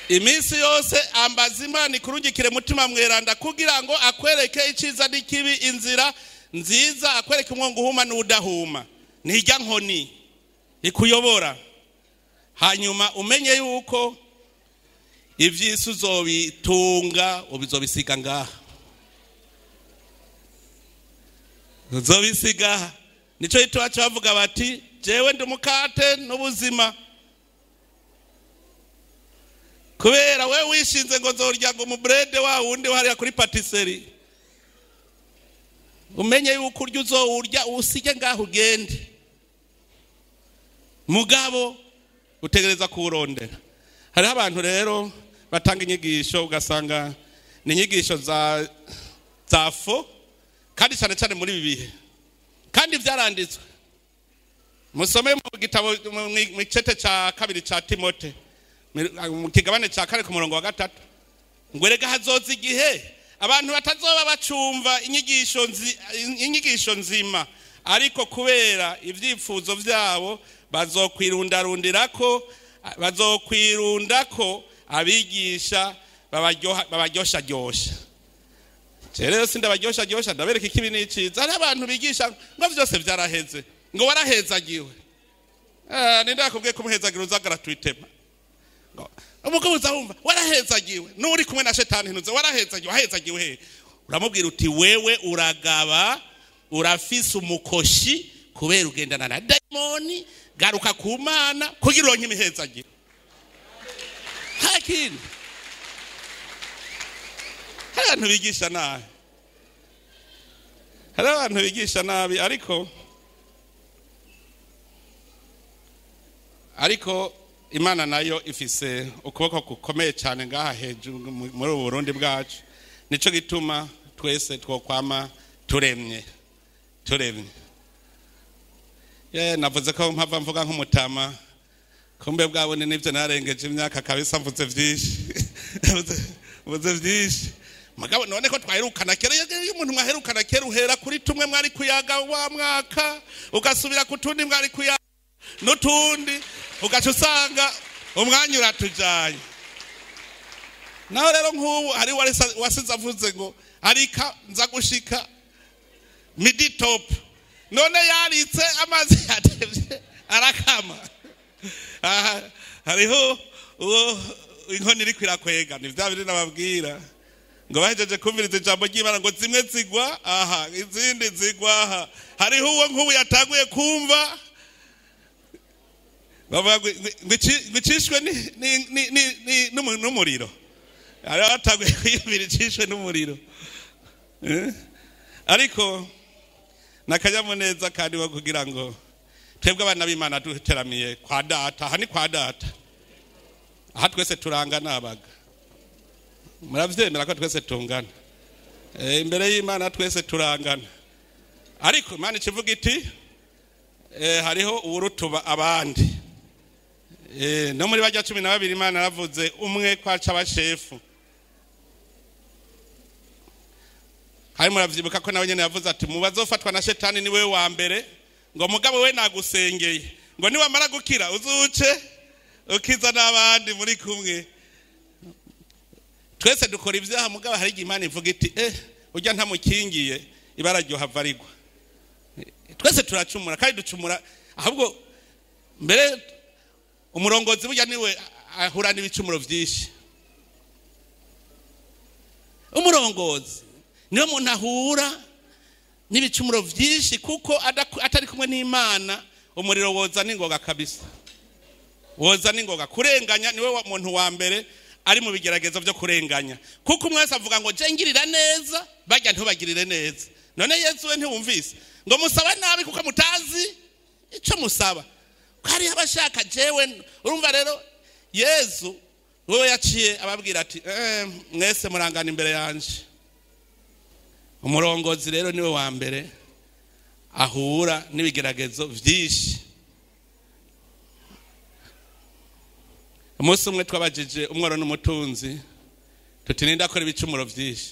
Iminsi yose ambaza Imana ikurungikire mutima mweranda kugira ngo akwereke iciza n'ikibi, inzira nziza, akwereke umwongo uhuma n'udahuma, nijya nkoni ikuyobora. Hanyuma umenye yuko ivyisi uzobitunga ubizobisiga ngaha, uzobisiga. Nico gituma bavuga bati jewe ndi umukate n'ubuzima, kubera we wishinze ngo nzorya ngo umubrede wa wundi hariya kuri patisserie. Umenye yuko urya uzowurya usige ngaho ugende, mugabo utegereza kuwurondera. Hariho abantu rero batanga inyigisho ugasanga ni inyigisho za fo, kandi cyane cyane muri ibi bihe, kandi byaranditswe. Musome mu gitabo mu cete ca 2 ca Timote, mu kigabane ca 4 ku murongo wa 3, ngo erega hazoza igihe abantu batazoba bacumva inyigisho nzima, ariko kubera ivyifuzo vyabo bazokwirundako abigisha babaryosha ryosha. Rero sindabaryosha ryosha, ndabereka ikibi n'iciza. Hari abantu bigisha ngo vyose vyaraheze, ngo warahezagiwe. Nindakubwiye ko umuhezagira uza gratuitement. Umugabo uzahumva warahezagiwe, nuri kumwe na Shetani ntuze warahezagiwe, wahezagiwe he? Uramubwira uti wewe uragaba, urafise umukoshi kubera ugendana na daimoni, garuka ku Mana kugira uronke imihezagiro. Nta kindi. Hari abantu bigisha nabi, hari abantu bigisha nabi, ariko Imana nayo ifise ukuboko gukomeye cyane ngaha hejuru muri Burundi bwacu. Nico gituma twese twokwama turemye. Navuze ko mpava mvuga nk'umutama, kumbe bwabone nivyo narengeje imyaka kabisa, mvuze vyinshi mvuze vyinshi. Mugabo none ko twaherukana kera, iyo umuntu mwaherukana kera uhera kuri tumwe mwari kuyaga wa mwaka, ugasubira kutundi mwari kuyaga n'utundi, ugaca usanga umwanya uratujanye. Naho rero nk'ubu hari wasize avuze ngo arika nza gushika midi top, none yaritse amazi yatevye arakama. Hariho uwo inkoni iri kwirakwega, ni vya biri nababwira ngo bahejeje kumviriza ijambo ry'Imana ngo zimwe zigwa aha izindi zigwa aha. Hariho uwo nk'ubu yatanguye kumva bavuga ngo icishwe n'umuriro, hariho abatanguye kwiyumvira icishwe n'umuriro. Ariko nakanyamuneza kandi wo kugira ngo twebwe abana b'Imana duteramiye kwa data. Aha ni kwa data, aha twese turangana abaga. Muravyemera ko twese tungana imbere y'Imana, twese turangana. Ariko Imana ikivuga iti hariho uwurutuba abandi. No muri barya 12 Imana yaravuze umwe kwaca abashefu. Hari muravyibuka ko nawe nyene yavuze ati mu bazofatwa na shetani ni wewe wa mbere, ngo mugabo we nagusengeye, ngo niwamara gukira uzuce ukiza n'abandi muri kumwe. Twese dukora ivyaha, mugabo hari Imana ivuga iti urya ntamukingiye ibara ryohava rigwa. Twese turacumura kandi ducumura, ahubwo mbere umurongozi burya niwe ahura n'ibicumuro vyinshi. Umurongozi niwe muntu ahura n'ibicumuro vyinshi, kuko atari kumwe n'Imana umuriro woza n'ingoga kabisa, woza n'ingoga. Kurenganya niwe muntu wa mbere ari mu bigeragezo byo kurenganya, kuko umwe wese avuga ngo je ngirira neza, bajya ntibagirire neza. None Yesu we ntiwumvise ngo musaba nabi kuko mutazi ico musaba, ko hari abashaka jewe. Urumva rero Yesu wewe yaciye ababwira ati mwese murangana imbere yanje. Umurongozi rero niwe wa mbere ahura n'ibigeragezo vyinshi. Umunsi umwe twabajije umworo n'umutunzi tuti ninde akora ibicumuro vyinshi?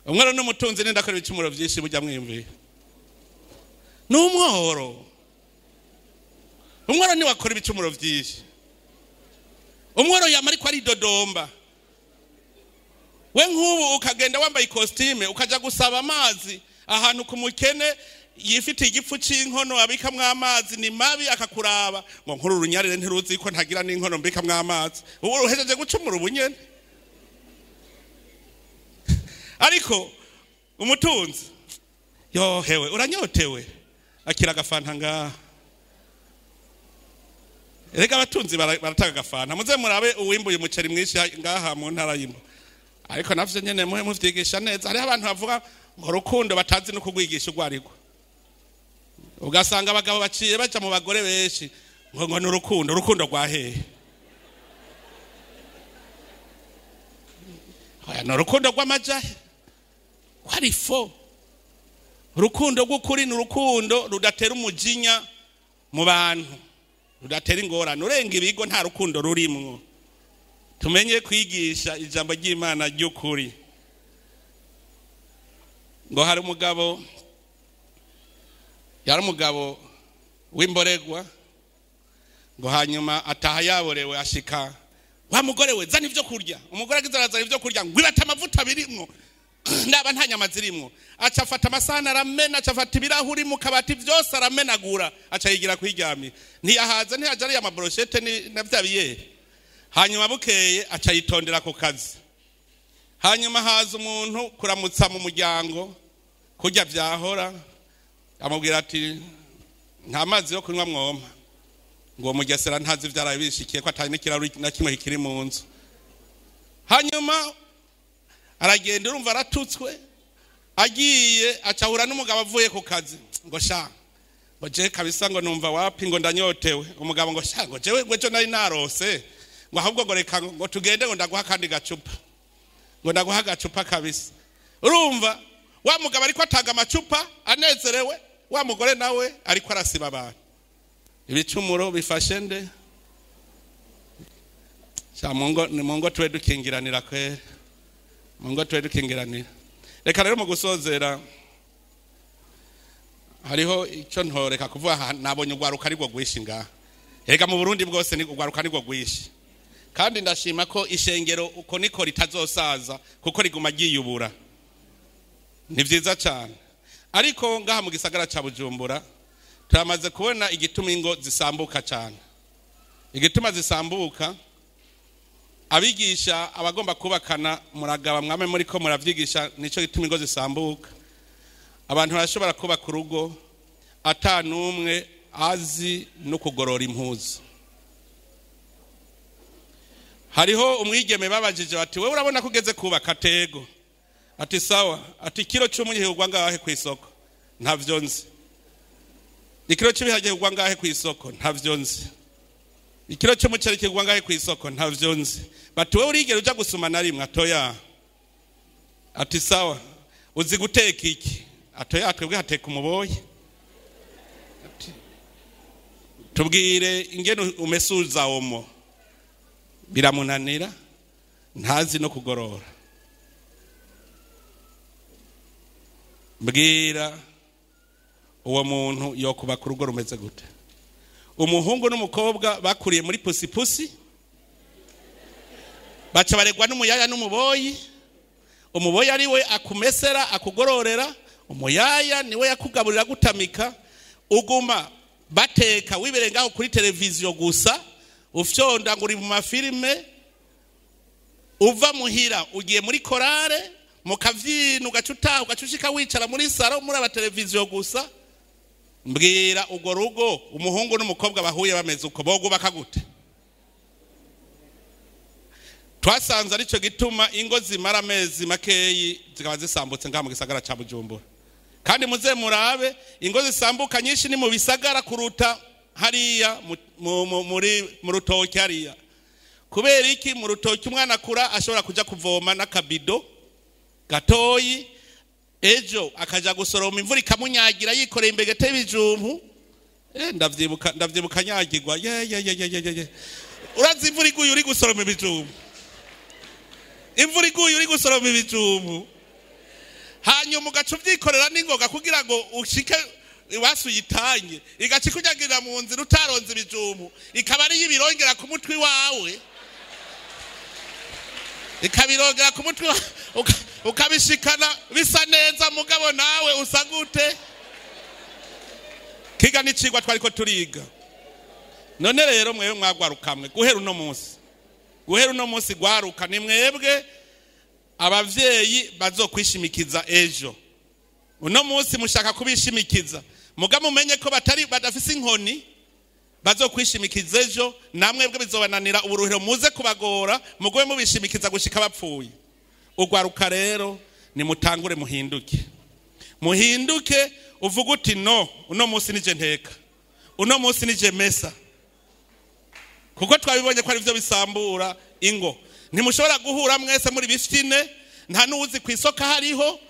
Umworo n'umutunzi ninde akora ibicumuro vyinshi? Burya mwiyumviye ni umworo. Umworo niwe akora ibicumuro vyinshi. Umworo yama ariko aridodomba. We nk'ubu ukagenda wambaye ikositime ukaja gusaba amazi ahantu ku mukene yifitiye igipfu c'inkono abikamwo amazi ni mabi, akakuraba ngo nkuru urunyarire ntiruzi ko ntagira n'inkono mbikamwo amazi, ubu uhejeje gucumura ubunyene. Ariko umutunzi yohewe uranyotewe akira agafanta ngaha. Erega abatunzi baratanga agafanta. Muze murabe uwimbuye umuceri mwinshi ngaha mu ntara y'Imbo. Ariko navyo nyene muhe muvyigisha neza. Hariho abantu bavuga ngo rukundo batazi no kugwigisha urwo. Ugasanga abagabo baciye baja mu bagore benshi ngo ni urukundo, urukundo rwa hehe? Oya, ni urukundo rw'amajahe ko ari fo. Urukundo rw'ukuri ni urukundo rudatera umujinya mu bantu, rudatera ingorane. Urenga ibigo nta rukundo rurimwo. Tumenye kwigisha ijambo ry'Imana ry'ukuri. Ngo hari umugabo, yari umugabo w'imboregwa, ngo hanyuma ataha yaborewe ashika wa mugore we zana ivyo kurya. Umugore agize arazana ivyo kurya ngo ibata amavuta birimwo ndaba nta nyama zirimwo, aca afata amasahani aramena, aca afata ibirahuri mu kabati vyose aramenagura, aca yigira kwiryamira. Ntiyahaza, ntiyaja ariya amabroshete na vya biyeri. Hanyuma bukeye aca yitondera ku kazi. Hanyuma haza umuntu kuramutsa mu muryango kurya vyahora, amubwira ati nta mazi yo kunywa mwoma. Ngo mugesera ntazi vyaraye bishikiye ko atari n'ikirahuri na kimwe kikiri mu nzu. Hanyuma aragenda, urumva aratutswe, agiye acahura n'umugabo avuye ku kazi ngo sha ngo je kabisa ngo numva wapi ngo ndanyotewe. Umugabo ngo sha ngo jewe ngo ejo nari narose, ngo ahubwo ngo reka ngo tugende ngo ndaguha kandi gacupa, ngo ndaguha agacupa kabisa. Urumva wa mugabo ariko atanga amacupa anezerewe, wa mugore nawe ariko arasiba abantu. Ibicumuro bifashe nde? Sha mungo ni mungo tuwe dukingiranira kwere, mungo tuwe dukingiranira. Reka rero mu gusozera hariho ico ntoreka kuvuga, nabonye ugwaruka ariko gwishi ngaha. Erega mu Burundi bwose ni ugwaruka ariko gwishi. Kandi ndashima ko ishengero uko niko ritazosaza kuko riguma ryiyubura. Ni vyiza cyane. Ariko ngaha mu gisagara ca Bujumbura turamaze kubona igituma ingo zisambuka cyane. Igituma zisambuka, abigisha abagomba kubakana muragaba mwame muri ko muravyigisha, nico gituma ingo zisambuka. Abantu barashobora kubaka urugo atanumwe azi no kugorora impuzu. Hariho umwigeme babajije bati wewe urabona kugeze kubaka tego? Ati sawa. Ati kilo cy'umunyihugwa ngahe ku isoko? Ntavyo nzi. Ikilo cy'ibiharage kugwa ngahe ku isoko? Ntavyo nzi. Ikilo cy'umuceri kigwa ngahe ku isoko? Ntavyo nzi. Bati wewe urigera uja gusuma na rimwe? Atoya. Ati sawa. Uzi guteka iki? Atoya, twebwe hateka umuboyi. Tubwire ingene umesuza omo. Biramunanira, ntazi no kugorora. Mbwira uwo muntu yokubaka urugo rumeze gute? Umuhungu n'umukobwa bakuriye muri pusipusi, baca baregwa n'umuyaya n'umuboyi. Umuboyi ari we akumesera akugororera, umuyaya niwe yakugaburira gutamika. Uguma bateka wiberengaho kuri televiziyo gusa, ufyonda ngo uri mu mafilime. Uva muhira ugiye muri korale mukavyina, ugaca utaha ugaca wicara muri saro muri aba televiziyo gusa. Mbwira ugo rugo umuhungu n'umukobwa bahuye bameze uko bogubaka gute? Twasanze arico gituma ingo zimara amezi makeyi zikaba zisambutse ngaha mu gisagara ca Bujumbura. Kandi muze murabe ingo zisambuka nyinshi ni mu bisagara kuruta hariya muri mu rutoki hariya. Kubera iki? Mu rutoki umwana akura ashobora kuja kuvoma n'akabido gatoyi, ejo akaja gusoroma imvura ikamunyagira yikoreye imbegete y'ibijumbu. Ndavyibuka nyagirwa. Ye ye ye ye ye. Urazi imvura iguye uri gusoroma ibijumbu. Imvura iguye uri gusoroma ibijumbu. Hanyuma ugaca uvyikorera n'ingoga kugira ngo ushike iwasuyitanye, igaca ikunyagirira mu nzira utaronze ibijumbu, ikaba ari ibirongera ku mutwe wawe. Ikabirongera ku mutwe ukabishikana bisa neza, mugabo nawe usa gute? Kiga n'icigwa twariko turiga. None rero mwewe mwagwarukamwe guhera uno munsi, guhera uno munsi gwaruka ni mwebwe abavyeyi bazokwishimikiza ejo. Uno munsi mushaka kubishimikiza, muga mumenye ko batari badafise inkoni bazokwishimikiza ejo, namwe bwe bizobananira uburuhiro muze kubagora, mugoye mubishimikiza gushika bapfuye. Ugwaruka rero ni mutangure muhinduke. Muhinduke uvuga uti no, uno munsi nije nteka, uno munsi nije mesa. Kuko twabibonye ko ari byo bisambura ingo. Ntimushobora guhura mwese muri bifitine, nta nuzi ku isoka hariho,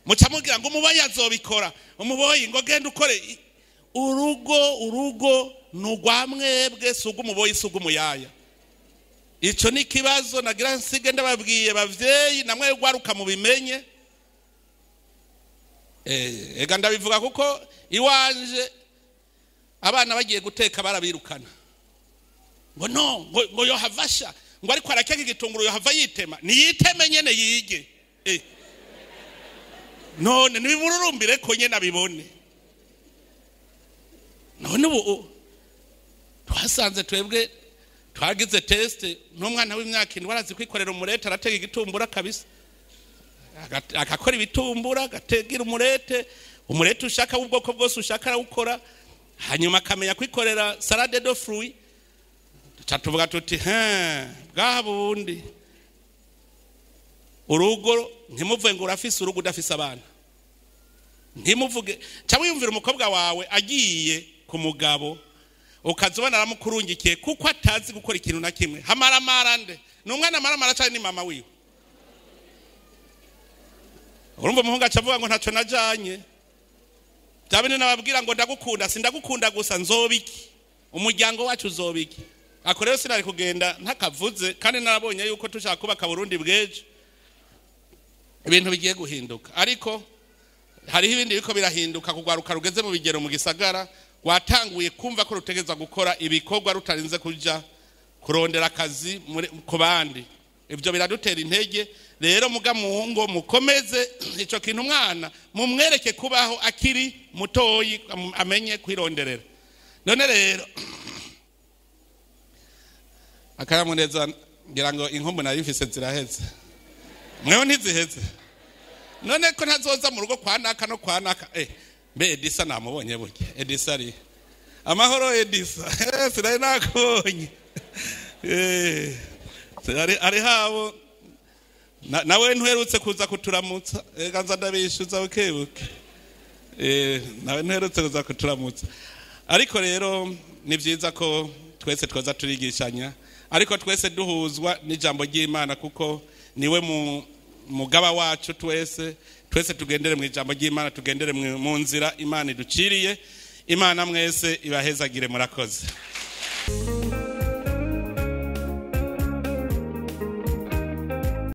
muca mugira ngo umuboyi azobikora. Umuboyi ngo genda ukore. Urugo urugo nugwa mwebwe, suga umuboyi suga umuyaya. Ico ni kibazo nagira nsige ndababwiye bavyeyi namwe gwaruka mubimenye. Ega ndabivuga kuko iwanje abana bagiye guteka barabirukana. Ngo no, ngo yohavasha, ngo ariko arakeka igitunguru yohava yitema. Niyiteme nyene yige. None nibimururumbire ko nyene abibone. None ubu twasanze twebwe twagize test n'umwana w'imyaka 7 arazi kwikorera umurete, aratega igitumbura kabisa. Akakora ibitumbura, agategira umurete, umurete ushaka ubwoko bwose ushaka arawukora, hanyuma akamenya kwikorera salade de fruits. Tuvuga tuti bwa bundi urugo ntimuvuge ngo urafise urugo udafise abana. Ntimuvuge cyangwa wiyumvira umukobwa wawe agiye ku mugabo ukazobona aramukurungikiye kuko atazi gukora ikintu na kimwe. Hamaramara nde? Ni umwana amaramara cyane ni mama wiwe. Urumva umuhungu acavuga ngo ntaco najanye. Byabene nababwira ngo ndagukunda, sindagukunda gusa nzobiki. Umuryango wacu uzobiki. Ako rero sinari kugenda ntakavuze, kandi narabonye yuko tushaka kubaka Burundi bwejo ibintu bigiye guhinduka. Ariko hariho ibindi biko birahinduka kugwaruka rugeze mu bigero mu gisagara rwatanguye kumva ko rutegeza gukora ibikorwa rutarinze kuja kurondera akazi ku bandi. Ibyo biradutera intege. Rero muga muhungo mukomeze ico kintu, umwana mumwereke kubaho akiri mutoyi amenye kwironderera. None rero akayamuneza ngira ngo inkombo narifise ziraheze. Mwewe ntiziheze. None ko ntazoza mu rugo kwa naka no kwa naka. Mbe Edisa namubonye burya. Edisa ari amahoro Edisa. Sinari nakubonye. Ari habo nawe ntuherutse kuza kuturamutsa. Ega nza ndabishuza bukebuke. Nawe ntuherutse kuza kuturamutsa. Ariko rero ni byiza ko twese twoza turigishanya, ariko twese duhuzwa n'ijambo ry'Imana, kuko niwe mugaba wacu twese. Twese tugendere mu ijambo ry'Imana, tugendere mu nzira Imana iduciriye. Imana mwese ibahezagire. Murakoze.